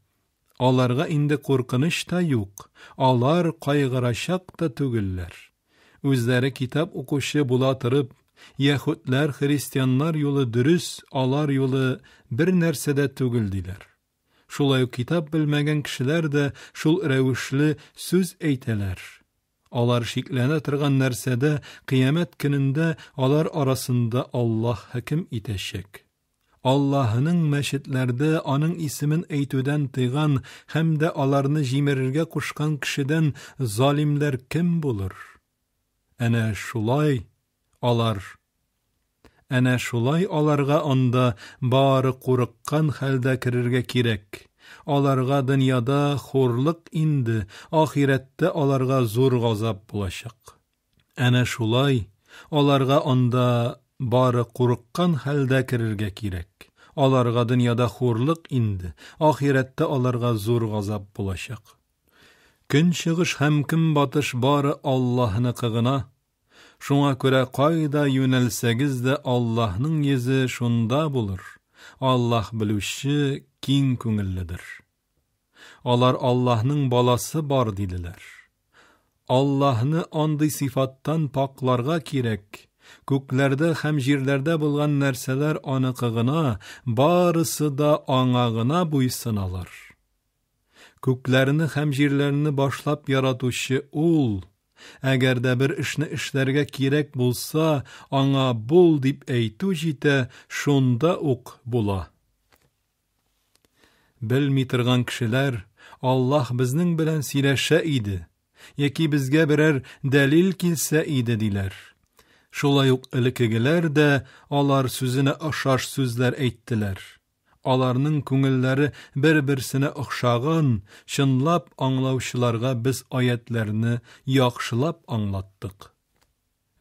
аларга инде куркыныч та юк, алар кайгырачак та түгелләр. Үзләре китап укучы була торып, яһүдләр, христианнар юлы дөрес, алар юлы бер нәрсә дә түгел, диләр. Шулай ук китап белмәгән кешеләр дә шул рәвешле сүз әйтәләр. Алар шикләнә торган нәрсәдә кыямәт көнендә алар арасында Аллаһ хөкем итәчәк. Аллаһының мәчетләрдә аның исемен әйтүдән тыйган һәм дә аларны җимерергә кушкан кешедән залимләр кем булыр? Әнә шулай алар Әнә шулай аларга анда бары курыккан хәлдә керергә кирәк. Аларга дөньяда хурлык инде, ахирәттә аларга зур газап булачак. Әнә шулай аларга анда бары курыккан хәлдә керергә кирәк. Аларга дөньяда хурлык инде, ахирәттә аларга зур газап булачак. Көнчыгыш һәм көнбатыш бары Аллаһныкы гына. Шуңа күрә кайда юнәлсәгез дә Аллаһның йөзе шунда булыр. Аллаһ белүче, киң күңелледер. Алар Аллаһның баласы бар диделәр. Аллаһны андый сыйфаттан пакъларга кирәк. Күкләрдә һәм җирләрдә булган нәрсәләр аныкы гына, барысы да аңа гына буйсыналар. Күкләрне һәм җирләрне башлап яратучы Ул. Әгәр дә бер эшне эшләргә кирәк булса, аңа бул дип әйтү җитә, шунда ук була. Белми торган кешеләр, Аллаһ безнең белән сөйләшә иде, яки безгә берәр дәлил килсә иде, диләр. Шулай ук элеккегеләр дә алар сүзенә охшаш сүзләр әйттеләр. Аларның күңелләре бер-берсенә охшаган, чынлап аңлаучыларга без аятьләрне яхшылап аңлаттык.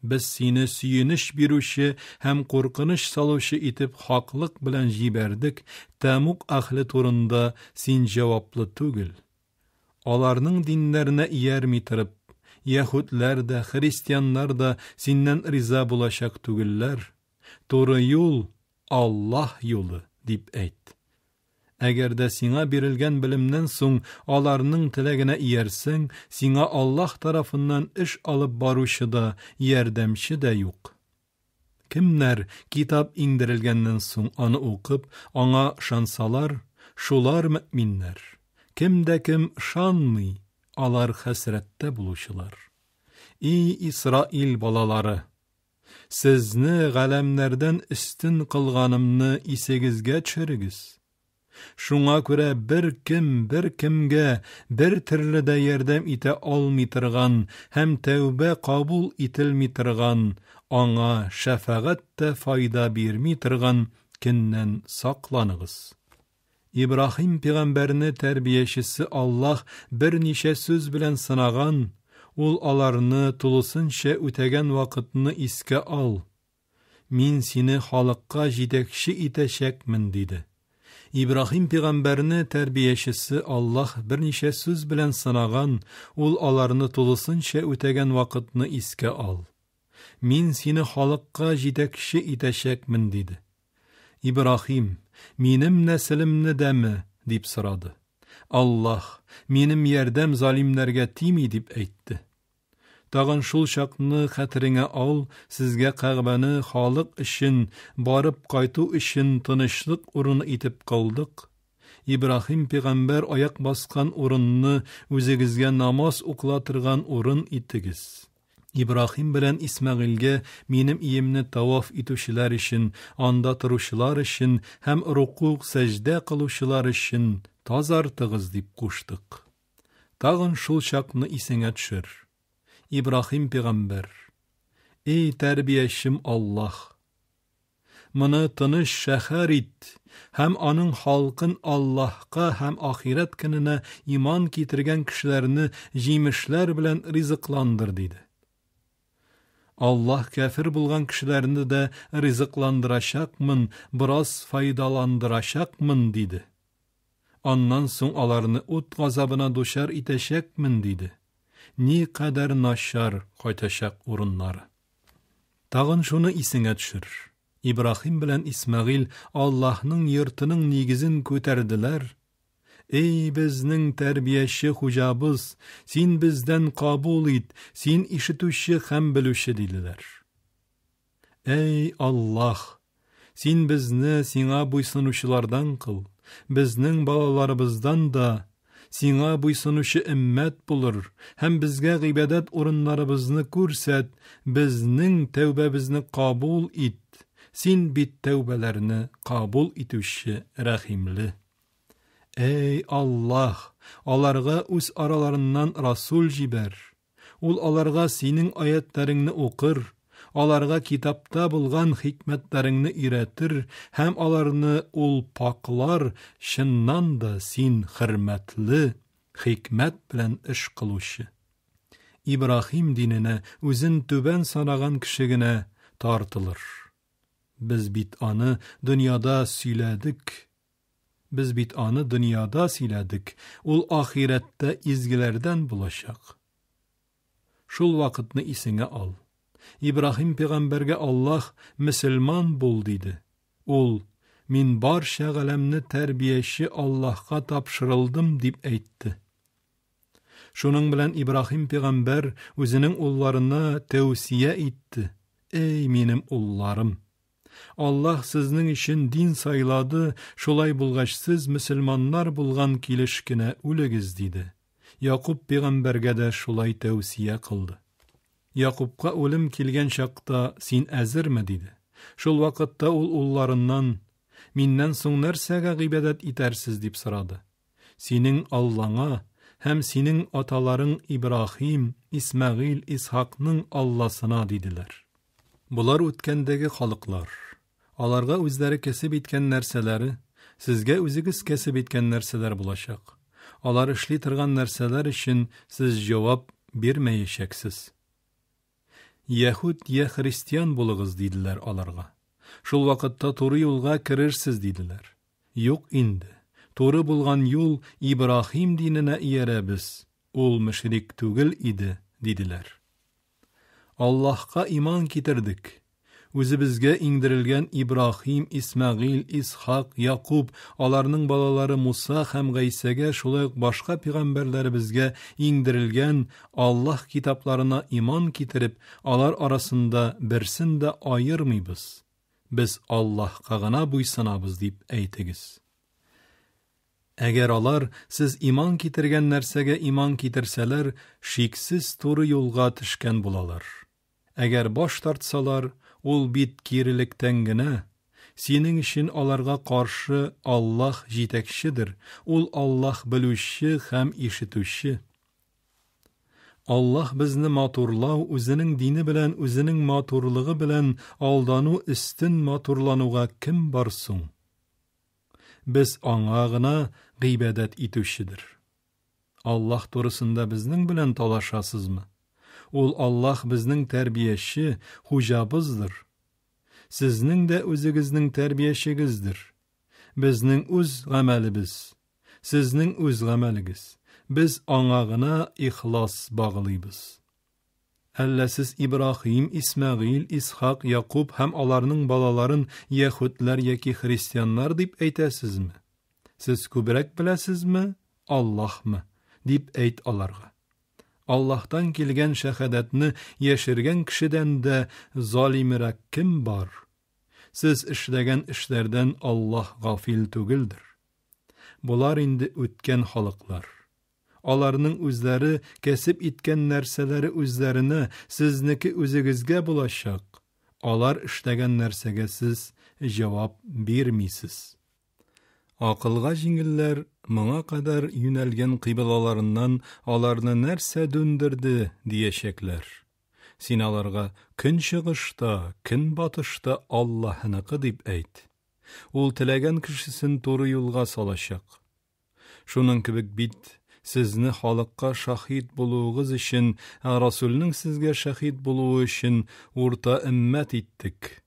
Без сине сөенеч бирүче һәм куркыныч салучы итеп хаклык белән җибәрдек, тәмуг әһле турында син җаваплы түгел. Аларның диннәренә иярми торып, яһүдләр дә, христианнар да синнән риза булачак түгелләр. Туры юл, Аллаһ юлы, дип әйт. Әгәр дә сиңа бирелгән белемнән соң аларның теләгенә иярсәң, сиңа Аллаһ тарафыннан эш алып баручы да, ярдәмче дә юк. Кемнәр китап иңдерелгәннән соң аны укып, аңа ышансалар, шулар мөэминнәр. Кем дә кем ышанмый, алар хәсрәттә булучылар. И Исраил балалары! Сезне галәмнәрдән өстен кылганымны исегезгә төшерегез. Шуңа күрә бер кем бер кемгә бер төрле дә ярдәм итә алмый торган һәм тәүбә кабул ителми торган, аңа шәфәгать тә файда бирми торган көннән сакланыгыз. Ибраһим пигамбәрне тәрбиячесе Аллаһ берничә сүз белән сынаган, ул аларны тулысынча үтәгән вакытны искә ал. Мин сине халыкка җитәкче итәчәкмен, диде. Ибраһим пигамбәрне тәрбиячесе Аллаһ берничә сүз белән сынаган, ул аларны тулысынча үтәгән вакытны искә ал. Мин сине халыкка җитәкче итәчәкмен, диде. Ибраһим, Минем нәселемне дәме? дип сорады. Аллаһ, Минем ярдәм залимнәргә тими, дип әйтте. Тагын шул чакны хәтереңә ал, сезгә Кәгъбәне халык өчен, барып кайту өчен тынычлык урыны итеп кылдык. Ибраһим пигамбәр аяк баскан урынны үзегезгә намаз укыла торган урын итегез. Ибраһим белән Исмәгыйльгә минем иемне таваф итүчеләр өчен, анда торучылар өчен һәм рукуг, сәҗдә кылучылар өчен тазартыгыз дип куштык. Тагын шул чакны исеңә төшер. Ибраһим пигамбәр: Эй тәрбиячем Аллаһ! Моны тыныч шәһәр ит һәм аның халкын Аллаһка һәм ахирәт көненә иман китергән кешеләрне җимешләр белән ризыкландыр, диде. Аллаһ кәфер булган кешеләрне дә ризыкландырачакмын, бераз файдаландырачакмын, диде. Аннан соң аларны ут газабына дучар итәчәкмен, диде. Никадәр начар кайтачак урыннары. Тагын шуны исеңә төшер. Ибраһим белән Исмәгыйль Аллаһның йортының нигезен күтәрделәр. Эй, безнең тәрбияче хуҗабыз, син бездән кабул ит, син ишетүче һәм белүче, диделәр. Эй, Аллаһ, Син безне сиңа буйсынучылардан кыл, безнең балаларыбыздан да сиңа буйсынучы өммәт булыр һәм безгә гыйбадәт урыннарыбызны күрсәт, безнең тәүбәбезне кабул ит, син бит тәүбәләрне кабул итүче рәхимле. Әй Аллаһ, аларга үз араларыннан расул җибәр. Ул аларга синең аятьләреңне укыр, аларга китапта булган хикмәтләреңне өйрәтер һәм аларны ул паклар, чыннан да син хөрмәтле, хикмәт белән эш кылучы. Ибраһим диненә үзен түбән санаган кеше генә тартылыр. Без бит аны дөньяда сөйләдек. Без бит аны дөньяда сөйләдек, ул ахирәттә изгеләрдән булачак. Шул вакытны исеңә ал. Ибраһим пәйгамбәргә Аллаһ мөселман бул диде. Ул, мин барча галәмне тәрбияче Аллаһка тапшырылдым дип әйтте. Шуның белән Ибраһим пәйгамбәр үзенең улларына тәүсия итте: Эй, минем улларым! Аллаһ сезнең өчен дин сайлады, шулай булгач сез мөселманнар булган килеш кенә үлегез, диде. Якуб пәйгамбәргә дә шулай тәүсия кылды. Якубка үлем килгән чакта син әзерме, диде. Шул вакытта ул улларыннан, Миннән соң нәрсәгә гыйбадәт итәрсез, дип сорады. Синең Аллаңа һәм синең аталарың Ибраһим, Исмәгыйль, Исхакның Алласына, диделәр. Болар үткәндәге халыклар. Аларга үзләре кәсеп иткән нәрсәләре, сезгә үзегез кәсеп иткән нәрсәләр булачак. Алар эшли торган нәрсәләр өчен сез җавап бирмәячәксез. Яһүд я христиан булыгыз, диделәр аларга. Шул вакытта туры юлга керерсез, диделәр. Юк инде, туры булган юл Ибраһим диненә иярәбез, ул мөшрик түгел иде, диделәр. Аллаһка иман китердек. Үзебезгә иңдерелгән Ибраһим, Исмәгыйль, Исхак, Якуб, аларның балалары Муса һәм Гайсәгә, шулай ук башка пәйгамбәрләребезгә иңдерелгән Аллаһ китапларына иман китереп, алар арасында берсен дә аермыйбыз. Без Аллаһка гына буйсынабыз дип әйтегез. Әгәр алар сез иман китергән нәрсәгә иман китерсәләр, шиксез туры юлга төшкән булалар. Әгәр баш тартсалар, ул бит кирелектән генә. Синең өчен аларга каршы Аллаһ җитәкчедер, ул Аллаһ белүче һәм ишетүче. Аллаһ безне матурлау, үзенең дине белән, үзенең матурлыгы белән алдану өстен матурлануга кем бар соң? Без аңа гына гыйбадәт итүчедер. Аллаһ турысында безнең белән талашасызмы? Ул Аллаһ безнең тәрбияче, хуҗабыздыр. Сезнең дә үзегезнең тәрбиячегездер. Безнең үз гамәлебез, сезнең үз гамәлегез. Без аңа гына ихлас баглыйбыз. Әллә сез Ибраһим, Исмәгыйль, Исхак, Якуб һәм аларның балаларын яһүдләр яки христианнар дип әйтәсезме? Сез күбрәк беләсезме, Аллаһмы? дип әйт аларга. Аллаһтан килгән шәһадәтне яшергән кешедән дә залимрәк кем бар? Сез эшләгән эшләрдән Аллаһ гафил түгелдер. Болар инде үткән халыклар. Аларның үзләре кәсеп иткән нәрсәләре үзләренә, сезнеке үзегезгә булачак. Алар эшләгән нәрсәгә сез җавап бирмисез. Акылга җиңелләр моңа кадәр юнәлгән кыйблаларыннан аларны нәрсә дүндерде, диячәкләр. Син аларга көнчыгышта, көнбатышта Аллаһыныкы дип әйт. Ул теләгән кешесен туры юлга салачак. Шуның кебек бит сезне халыкка шаһит булуыгыз өчен, ә Расулның сезгә шаһит булуы өчен урта өммәт иттек.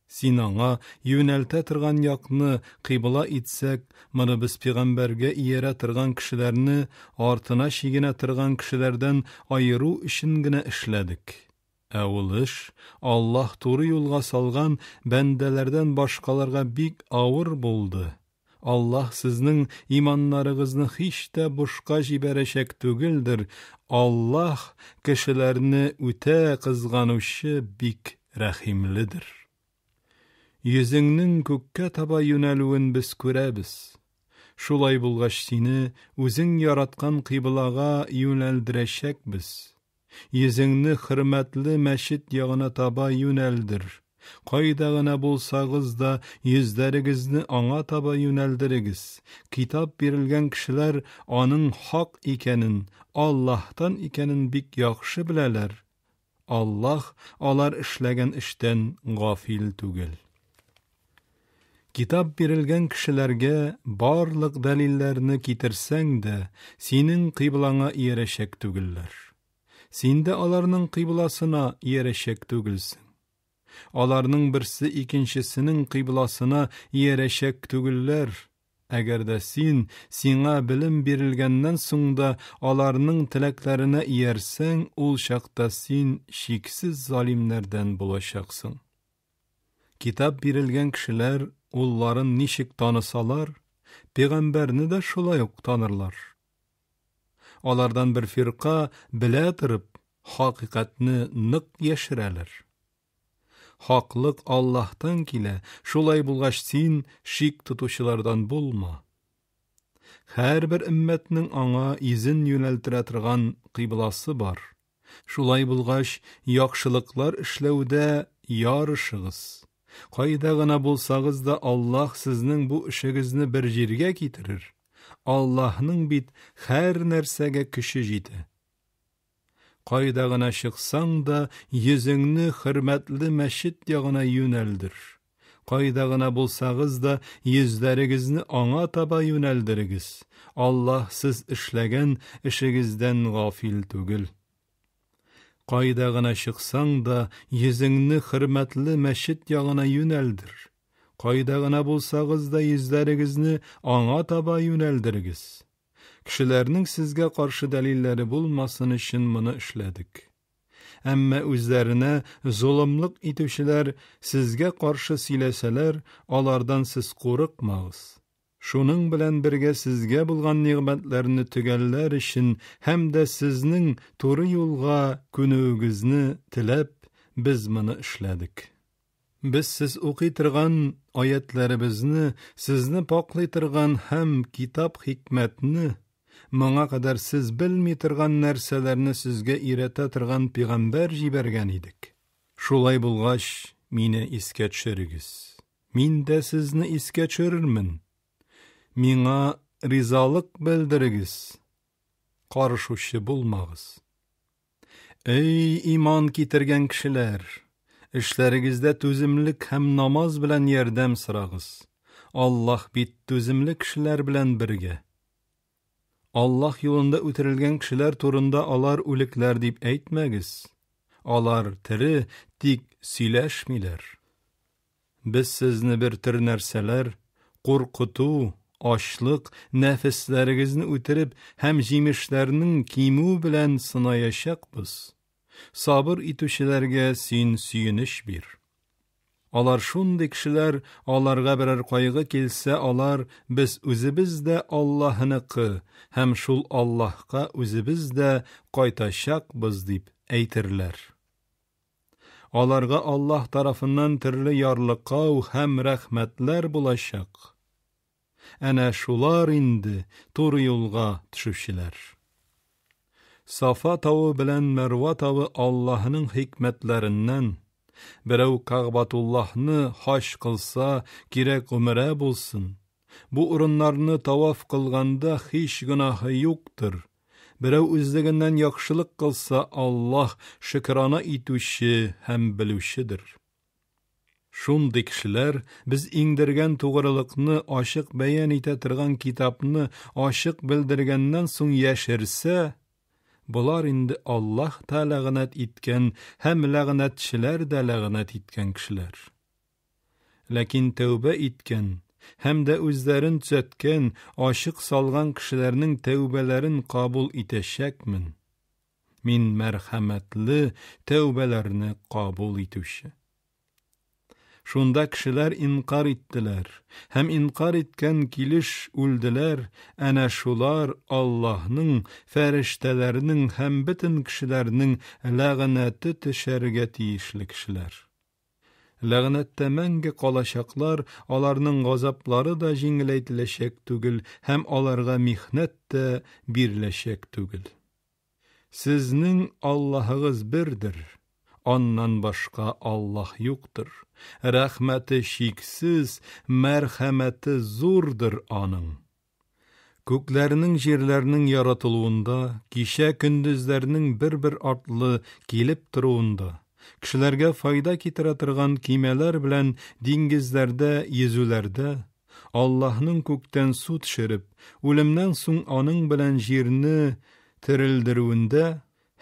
Син аңа юнәлтә торган якны кыйбла итсәк, моны без пәйгамбәргә иярә торган кешеләрне артына чигенә торган кешеләрдән аеру өчен генә эшләдек. Ә ул эш Аллаһ туры юлга салган бәндәләрдән башкаларга бик авыр булды. Аллаһ сезнең иманнарыгызны һич тә бушка җибәрәчәк түгелдер. Аллаһ кешеләрне үтә кызганучы бик рәхимледер. Йөзеңнең күккә таба юнәлүен без күрәбез. Шулай булгач, сине үзең яраткан кыйблага юнәлдерәчәкбез. Йөзеңне хөрмәтле мәчет ягына таба юнәлдер. Кайда гына булсагыз да, йөзләрегезне аңа таба юнәлдерегез. Китап бирелгән кешеләр аның хак икәнен, Аллаһтан икәнен бик яхшы беләләр. Аллаһ алар эшләгән эштән гафил түгел. Китап бирелгән кешеләргә барлык дәлилләрне китерсәң дә, синең кыйблаңа иярәчәк түгелләр. Син дә аларның кыйбласына иярәчәк түгелсең. Аларның берсе икенчесенең кыйбласына иярәчәк түгелләр. Әгәр дә син сиңа белем бирелгәннән соң да аларның теләкләренә иярсәң, ул чакта син чиксез залимнәрдән булачаксың. Китап бирелгән кешеләр улларын ничек танысалар, пәйгамбәрне дә шулай ук танырлар. Алардан бер фирка белә торып, хакыйкатьне нык яшерәләр. Хаклык Аллаһтан килә, шулай булгач син шик тотучылардан булма. Һәрбер өммәтнең аңа изен юнәлтерә торган кыйбласы бар. Шулай булгач, яхшылыклар эшләүдә ярышыгыз. Кайда гына булсагыз да, Аллаһ сезнең бу эшегезне бер җиргә китерер. Аллаһның бит һәр нәрсәгә көче җитә. Кайда гына чыксаң да, йөзеңне хөрмәтле мәчет ягына юнәлдер. Кайда гына булсагыз да, йөзләрегезне аңа таба юнәлдерегез. Аллаһ сез эшләгән эшегездән гафил түгел. Кайда гына чыксаң да, йөзеңне хөрмәтле мәчет ягына юнәлдер. Кайда гына булсагыз да, йөзләрегезне аңа таба юнәлдерегез. Кешеләрнең сезгә каршы дәлилләре булмасын өчен моны эшләдек. Әмма үзләренә золымлык итүчеләр сезгә каршы сөйләсәләр, алардан сез курыкмагыз. Шуның белән бергә сезгә булган нигъмәтләрне төгәлләр өчен һәм дә сезнең туры юлга күнүегезне теләп, без моны эшләдек. Без сез укый торган аятләребезне, сезне паклый торган һәм китап хикмәтне, моңа кадәр сез белми торган нәрсәләрне сезгә өйрәтә торган пәйгамбәр җибәргән идек. Шулай булгач, мине искә төшерегез. Мин дә сезне искә төшерермен. Миңа ризалык белдерегез. Карышучы булмагыз. Эй, иман китергән кешеләр! Эшләрегездә түземлек һәм намаз белән ярдәм сорагыз. Аллаһ бит түземле кешеләр белән бергә. Аллаһ юлында үтерелгән кешеләр турында алар үлекләр дип әйтмәгез. Алар тере, тик сөйләшмиләр. Без сезне бер төр нәрсәләр, куркыту, ачлык, нәфесләрегезне үтереп һәм җимешләрнең кимү белән сынаячакбыз. Сабыр итүчеләргә син сөенеч бир. Алар шундый кешеләр, аларга берәр кайгы килсә, алар без үзебез дә Аллаһыныкы һәм шул Аллаһка үзебез дә кайтачакбыз дип әйтерләр. Аларга Аллаһ тарафыннан төрле ярлыкау һәм рәхмәтләр булачак. Әнә шулар инде туры юлга төшүчеләр. Сафа тавы белән Мәрва тавы Аллаһының хикмәтләреннән. Берәү Кәгъбатуллаһны хаҗ кылса, кирәк гомрә булсын. Бу урыннарны таваф кылганда һич гөнаһы юктыр. Берәү үзлегеннән яхшылык кылса, Аллаһ шөкрана итүче һәм белүчедер. Шундый кешеләр без иңдергән тугрылыкны ачык бәян итә торган китапны ачык белдергәннән соң яшерсә, болар инде Аллаһ та ләгънәт иткән һәм ләгънәтчеләр дә ләгънәт иткән кешеләр. Ләкин тәүбә иткән һәм дә үзләрен төзәткән, ачык салган кешеләрнең тәүбәләрен кабул итәчәкмен. Мин мәрхәмәтле, тәүбәләрне кабул итүче. Шунда кешеләр инкар иттеләр һәм инкар иткән килеш үлделәр, әнә шулар Аллаһның, фәрештәләрнең һәм бөтен кешеләрнең ләгънәте төшәргә тиешле кешеләр. Ләгънәттә мәңге калачаклар, аларның газаплары да җиңеләйтеләчәк түгел һәм аларга михнәт тә биреләчәк түгел. Сезнең Аллаһыгыз бердер, аннан башка Аллаһ юктыр. Рәхмәте чиксез, мәрхәмәте зурдыр аның. Күкләрнең, җирләрнең яратылуында, кичә-көндезләрнең бер-бер артлы килеп торуында, кешеләргә файда китерә торган көймәләр белән диңгезләрдә йөзүләрдә, Аллаһның күктән су төшереп, үлемнән соң аның белән җирне терелдерүендә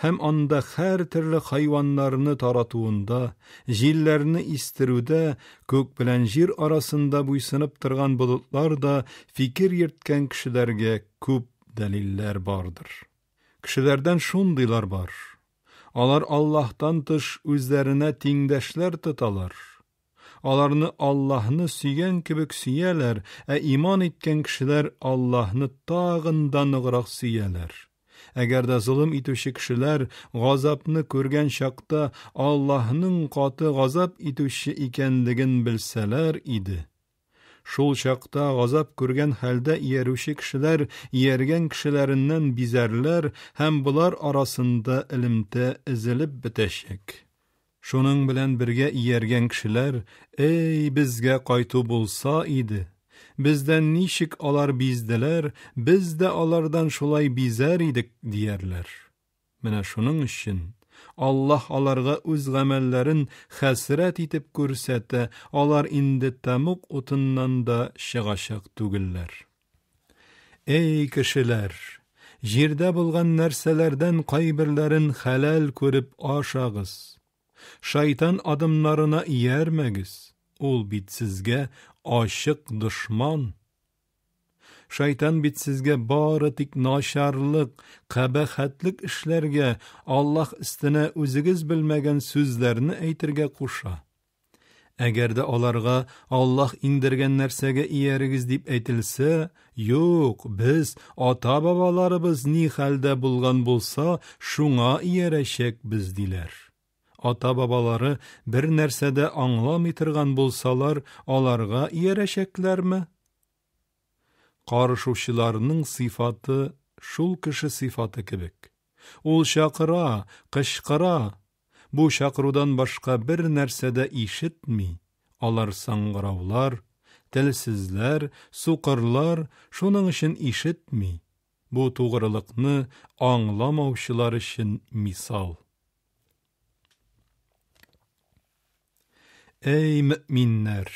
һәм анда һәр төрле хайваннарны таратуында, җилләрне истерүдә, күк белән җир арасында буйсынып торган болытлар да фикер йөрткән кешеләргә күп дәлилләр бардыр. Кешеләрдән шундыйлар бар. Алар Аллаһтан тыш үзләренә тиңдәшләр тоталар. Аларны Аллаһны сөйгән кебек сөяләр, ә иман иткән кешеләр Аллаһны тагын да ныграк сөяләр. Әгәр дә золым итүче кешеләр газапны күргән чакта Аллаһның каты газап итүче икәнлеген белсәләр иде. Шул чакта газап күргән хәлдә иярүче кешеләр ияргән кешеләреннән бизәрләр һәм болар арасында элемтә өзелеп бетәчәк. Шуның белән бергә ияргән кешеләр, Әй, безгә кайту булса иде! Бездән ничек алар бизделәр, без дә алардан шулай бизәр идек, диярләр. Менә шуның өчен Аллаһ аларга үз гамәлләрен хәсрәт итеп күрсәтә, алар инде тәмуг утыннан да чыгачак түгелләр. Әй, кешеләр! Җирдә булган нәрсәләрдән кайберләрен хәләл күреп ашагыз. Шайтан адымнарына иярмәгез, ул бит сезгә ачык дошман. Шайтан бит сезгә бары тик начарлык, кабахәтлек эшләргә, Аллаһ өстенә үзегез белмәгән сүзләрне әйтергә куша. Әгәр дә аларга Аллаһ иңдергән нәрсәгә иярегез дип әйтелсә, юк, без ата-бабаларыбыз ни хәлдә булган булса, шуңа иярәчәкбез, диләр. Ата-бабалары бер нәрсә дә аңламый торган булсалар, аларга иярәчәкләрме? Карышучыларның сыйфаты шул кеше сыйфаты кебек. Ул чакыра, кычкыра, Бу чакырудан башка бер нәрсә дә ишетми. Алар саңгыраулар, телсезләр, сукырлар, шуның өчен ишетми. Бу тугрылыкны аңламаучылар өчен мисал. Әй, мөэминнәр!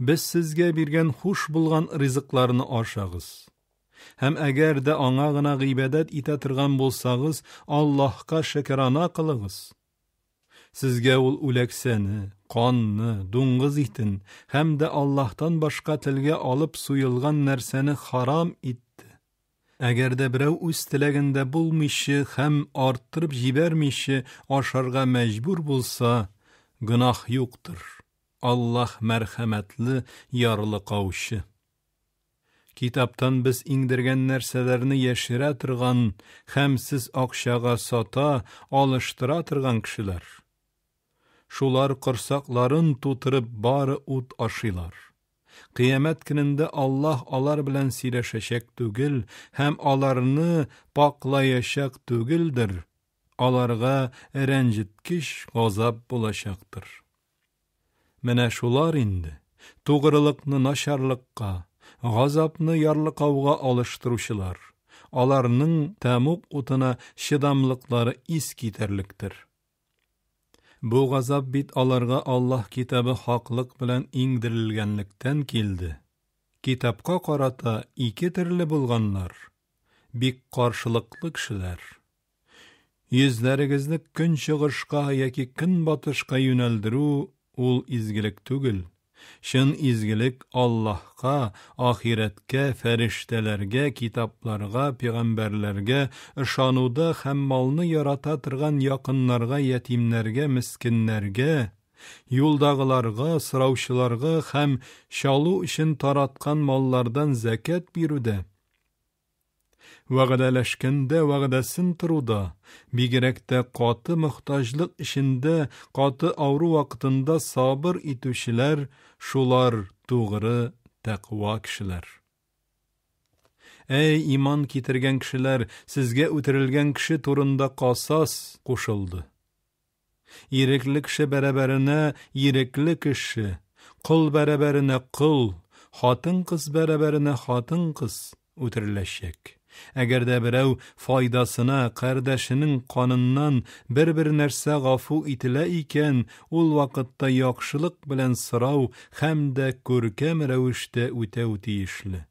Без сезгә биргән хуш булган ризыкларны ашагыз. Һәм әгәр дә аңа гына гыйбадәт итә торган булсагыз, Аллаһка шөкерана кылыгыз. Сезгә ул үләксәне, канны, дуңгыз итен һәм дә Аллаһтан башка телгә алып суелган нәрсәне харам итте. Әгәр дә берәү үз теләгендә булмыйчы һәм арттырып җибәрмичә ашарга мәҗбүр булса, гөнаһ юктыр. Аллаһ мәрхәмәтле, ярлыкаучы. Китаптан без иңдергән нәрсәләрне яшерә торган һәм сез акчага сата, алыштыра торган кешеләр. Шулар корсакларын тутырып бары ут ашыйлар. Кыямәт көнендә Аллаһ алар белән сөйләшәчәк түгел һәм аларны пакълаячак түгелдер, аларга рәнҗеткеч газап булачактыр. Менә шулар инде тугрылыкны начарлыкка, газапны ярлыкауга алыштыручылар. Аларның тәмуг утына чыдамлыклары искитәрлектер. Бу газап бит аларга Аллаһ китабы хаклык белән иңдерелгәнлектән килде. Китапка карата ике төрле булганнар, бик каршылыклы кешеләр. Йөзләрегезне көнчыгышка яки көнбатышка юнәлдерү ул изгелек түгел. Чын изгелек Аллаһка, ахирәткә, фәрештәләргә, китапларга, пәйгамбәрләргә ышануда һәм малны ярата торган якыннарга, ятимнәргә, мескеннәргә, юлдагыларга, сораучыларга һәм чалу өчен тараткан маллардан зәкят бирүдә, Вәгъдәләшкәндә вәгъдәсен торуда, бигрәк тә каты мохтаҗлык эчендә, каты авыру вакытында сабыр итүчеләр, шулар тугры тәкъва кешеләр. Әй, иман китергән кешеләр, сезгә үтерелгән кеше турында касас кушылды. Ирекле кеше бәрабәренә ирекле кеше, кол бәрабәренә кол, хатын-кыз бәрабәренә хатын-кыз үтереләчәк. Әгәр дә берәү файдасына кардәшенең каныннан бер-бер нәрсә гафу ителә икән, ул вакытта яхшылык белән сорау һәм дә күркәм рәвештә үтәү тиешле.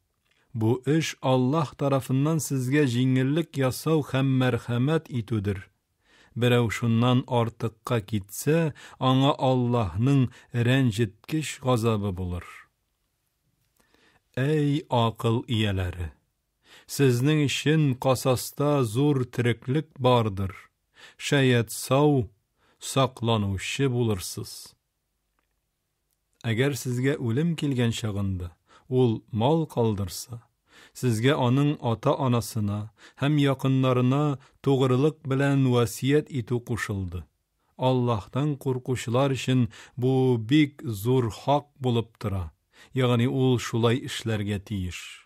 Бу эш Аллаһ тарафыннан сезгә җиңеллек ясау һәм мәрхәмәт итүдер. Берәү шуннан артыкка китсә, аңа Аллаһның рәнҗеткеч газабы булыр. Әй акыл ияләре! Сезнең өчен касаста зур тереклек бардыр, шәят сау, сакланучы булырсыз. Әгәр сезгә үлем килгән чагында ул мал калдырса, сезгә аның ата-анасына һәм якыннарына тугрылык белән васыять итү кушылды. Аллаһтан куркучылар өчен бу бик зур хак булып тора, ягъни ул шулай эшләргә тиеш.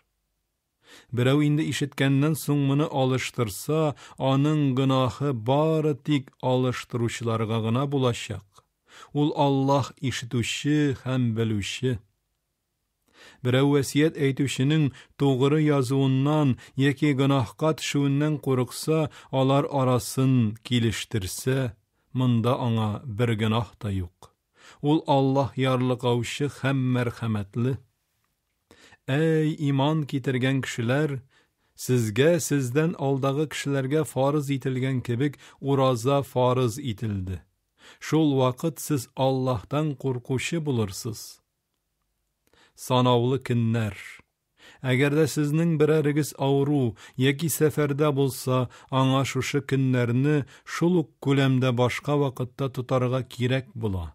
Берәү инде ишеткәннән соң моны алыштырса, аның гөнаһы бары тик алыштыручыларга гына булачак. Ул Аллаһ ишетүче һәм белүче. Берәү васыять әйтүченең тугры язуыннан яки гөнаһка төшүеннән курыкса, алар арасын килештерсә, монда аңа бер гөнаһ та юк. Ул Аллаһ ярлыкаучы һәм мәрхәмәтле. Әй, иман китергән кешеләр, сезгә сездән алдагы кешеләргә фарыз ителгән кебек ураза фарыз ителде. Шул вакыт сез Аллаһтан куркучы булырсыз. Санаулы көннәр. Әгәр дә сезнең берәрегез авыру яки сәфәрдә булса, аңа шушы көннәрне шул ук күләмдә башка вакытта тотарга кирәк була.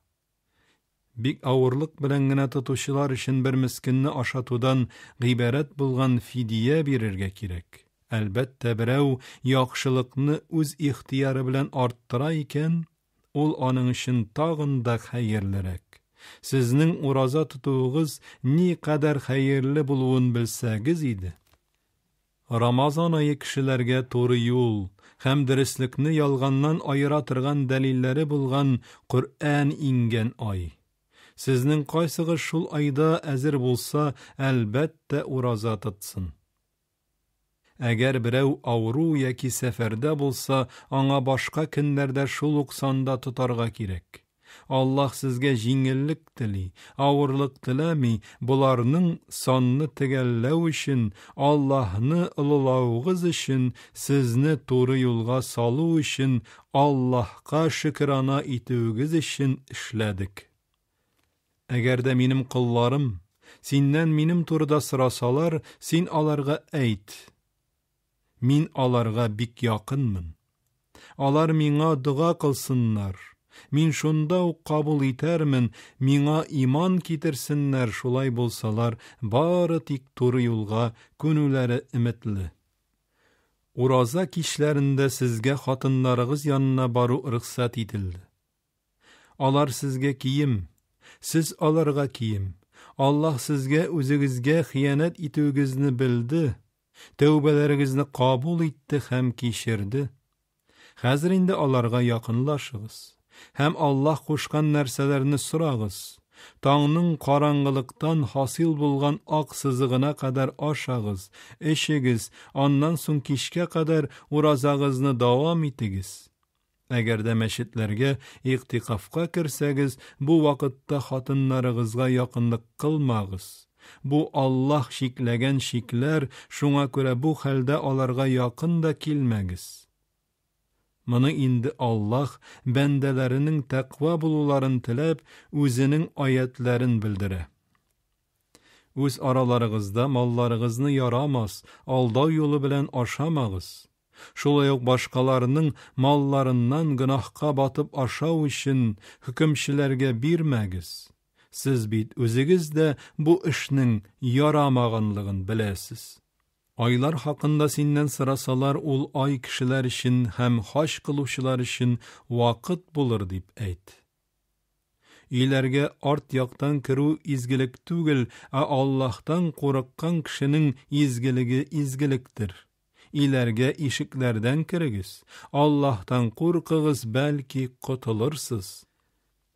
Бик авырлык белән генә тотучылар өчен бер мескенне ашатудан гыйбарәт булган фидия бирергә кирәк. Әлбәттә, берәү яхшылыкны үз ихтыяры белән арттыра икән, ул аның өчен тагын да хәерлерәк. Сезнең ураза тотуыгыз никадәр хәерле булуын белсәгез иде. Рамазан ае кешеләргә туры юл һәм дөреслекне ялганнан аера торган дәлилләре булган Коръән иңгән ай. Сезнең кайсыгыз шул айда әзер булса, әлбәттә ураза тотсын. Әгәр берәү авыру яки сәфәрдә булса, аңа башка көннәрдә шул ук санда тотарга кирәк. Аллаһ сезгә җиңеллек тели, авырлык теләми, боларның санны төгәлләү өчен, Аллаһны олылавыгыз өчен, сезне туры юлга салу өчен, Аллаһка шөкерана итүегез өчен эшләдек. Әгәр дә минем колларым синнән минем турыда сорасалар, син аларга әйт: Мин аларга бик якынмын. Алар миңа дога кылсыннар. Мин шунда ук кабул итәрмен, миңа иман китерсеннәр, шулай булсалар, бары тик туры юлга күнүләре өметле. Ураза кичләрендә сезгә хатыннарыгыз янына бару рөхсәт ителде. Алар сезгә кием, сез аларга кием. Аллаһ сезгә үзегезгә хыянәт итүегезне белде, тәүбәләрегезне кабул итте һәм кичерде. Хәзер инде аларга якынлашыгыз һәм Аллаһ кушкан нәрсәләрне сорагыз. Таңның караңгылыктан хасил булган ак сызыгына кадәр ашагыз, эчегез, аннан соң кичкә кадәр уразагызны дәвам итегез. Әгәр дә мәчетләргә игътикафка керсәгез, бу вакытта хатыннарыгызга якынлык кылмагыз. Бу Аллаһ чикләгән чикләр, шуңа күрә бу хәлдә аларга якын да килмәгез. Моны инде Аллаһ бәндәләренең тәкъва булуларын теләп, үзенең аятләрен белдерә. Үз араларыгызда малларыгызны ярамас, алдау юлы белән ашамагыз. Шулай ук башкаларның малларыннан гөнаһка батып ашау өчен хөкемчеләргә бирмәгез. Сез бит үзегез дә бу эшнең ярамаганлыгын беләсез. Айлар хакында синнән сорасалар, ул ай кешеләр өчен һәм хаҗ кылучылар өчен вакыт булыр дип әйт. Өйләргә арт яктан керү изгелек түгел, ә Аллаһтан курыккан кешенең изгелеге изгелектер. Өйләргә ишекләрдән керегез, Аллаһтан куркыгыз, бәлки котылырсыз.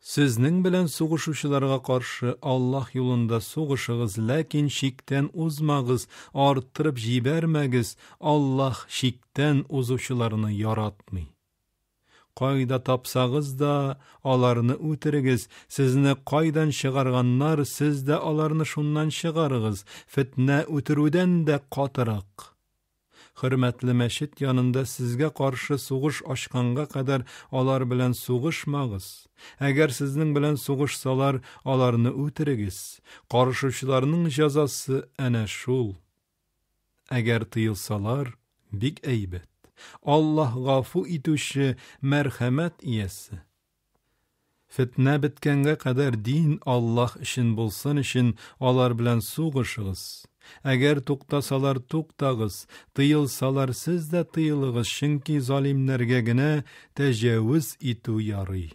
Сезнең белән сугышучыларга каршы Аллаһ юлында сугышыгыз, ләкин чиктән узмагыз, арттырып җибәрмәгез, Аллаһ чиктән узучыларны яратмый. Кайда тапсагыз да, аларны үтерегез, сезне кайдан чыгарганнар, сез дә аларны шуннан чыгарыгыз, фетнә үтерүдән дә катырак. Хөрмәтле мәчет янында сезгә каршы сугыш ачканга кадәр алар белән сугышмагыз. Әгәр сезнең белән сугышсалар, аларны үтерегез. Карышучыларның җәзасы әнә шул. Әгәр тыелсалар, бик әйбәт. Аллаһ гафу итүче, мәрхәмәт иясе. Фетнә беткәнгә кадәр дин Аллаһ өчен булсын өчен алар белән сугышыгыз. Әгәр туктасалар, туктагыз, тыелсалар, сез дә тыелыгыз, чөнки залимнәргә генә тәҗәвез итү ярый.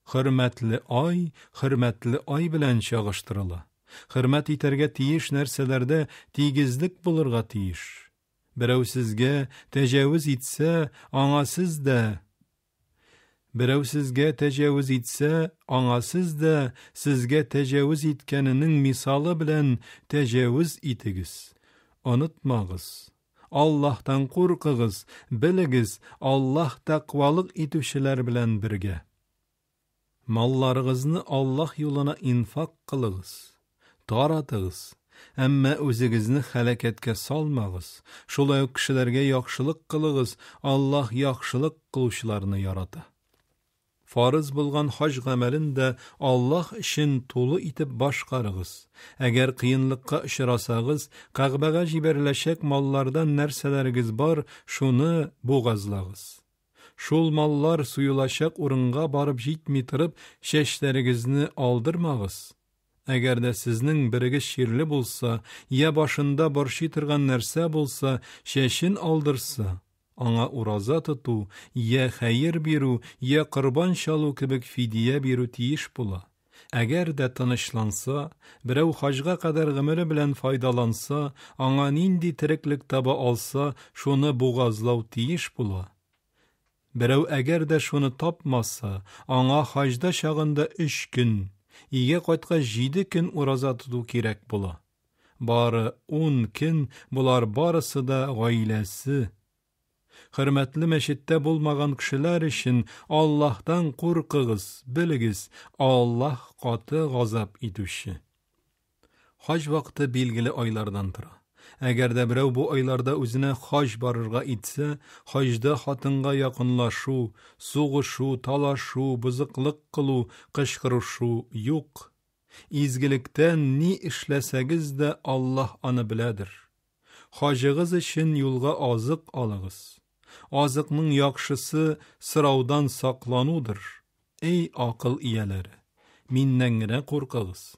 Хөрмәтле ай хөрмәтле ай белән чагыштырыла. Хөрмәт итәргә тиеш нәрсәләрдә тигезлек булырга тиеш. Берәү сезгә тәҗәвез итсә, аңа сез дә Берәү сезгә тәҗәвез итсә, аңа сез дә сезгә тәҗәвез иткәненең мисалы белән тәҗәвез итегез. Онытмагыз, Аллаһтан куркыгыз, белегез, Аллаһ тәкъвалык итүчеләр белән бергә. Малларыгызны Аллаһ юлына инфак кылыгыз, таратыгыз, әмма үзегезне һәлакәткә салмагыз, шулай ук кешеләргә яхшылык кылыгыз, Аллаһ яхшылык кылучыларны ярата. Фарыз булган хаҗ гамәлен дә Аллаһ өчен тулы итеп башкарыгыз. Әгәр кыенлыкка очрасагыз, Кәгъбәгә җибәреләчәк маллардан нәрсәләрегез бар, шуны бугазлагыз. Шул маллар суелачак урынга барып җитми торып, чәчләрегезне алдырмагыз. Әгәр дә сезнең берегез чирле булса, я башында борчый торган нәрсә булса, чәчен алдырса, аңа ураза тоту, я хәер бирү, я корбан чалу кебек фидия бирү тиеш була. Әгәр дә тынычланса, берәү хаҗга кадәр гомере белән файдаланса, аңа нинди тереклек таба алса, шуны бугазлау тиеш була. Берәү әгәр дә шуны тапмаса, аңа хаҗда чагында 3 көн, өйгә кайткач 7 көн ураза тоту кирәк була. Бары 10 көн, болар барысы да гаиләсе. Хөрмәтле мәчеттә булмаган кешеләр өчен Аллаһтан куркыгыз, белегез, Аллаһ каты газап итүче. Хаҗ вакыты билгеле айлардан тора. Әгәр дә берәү бу айларда үзенә хаҗ барырга итсә, хаҗда хатынга якынлашу, сугышу, талашу, бозыклык кылу, кычкырышу юк. Изгелектән ни эшләсәгез дә Аллаһ аны беләдер. Хаҗыгыз өчен юлга азык алыгыз. Азыкның яхшысы сораудан сакланудыр. Эй акыл ияләре, миннән генә куркыгыз.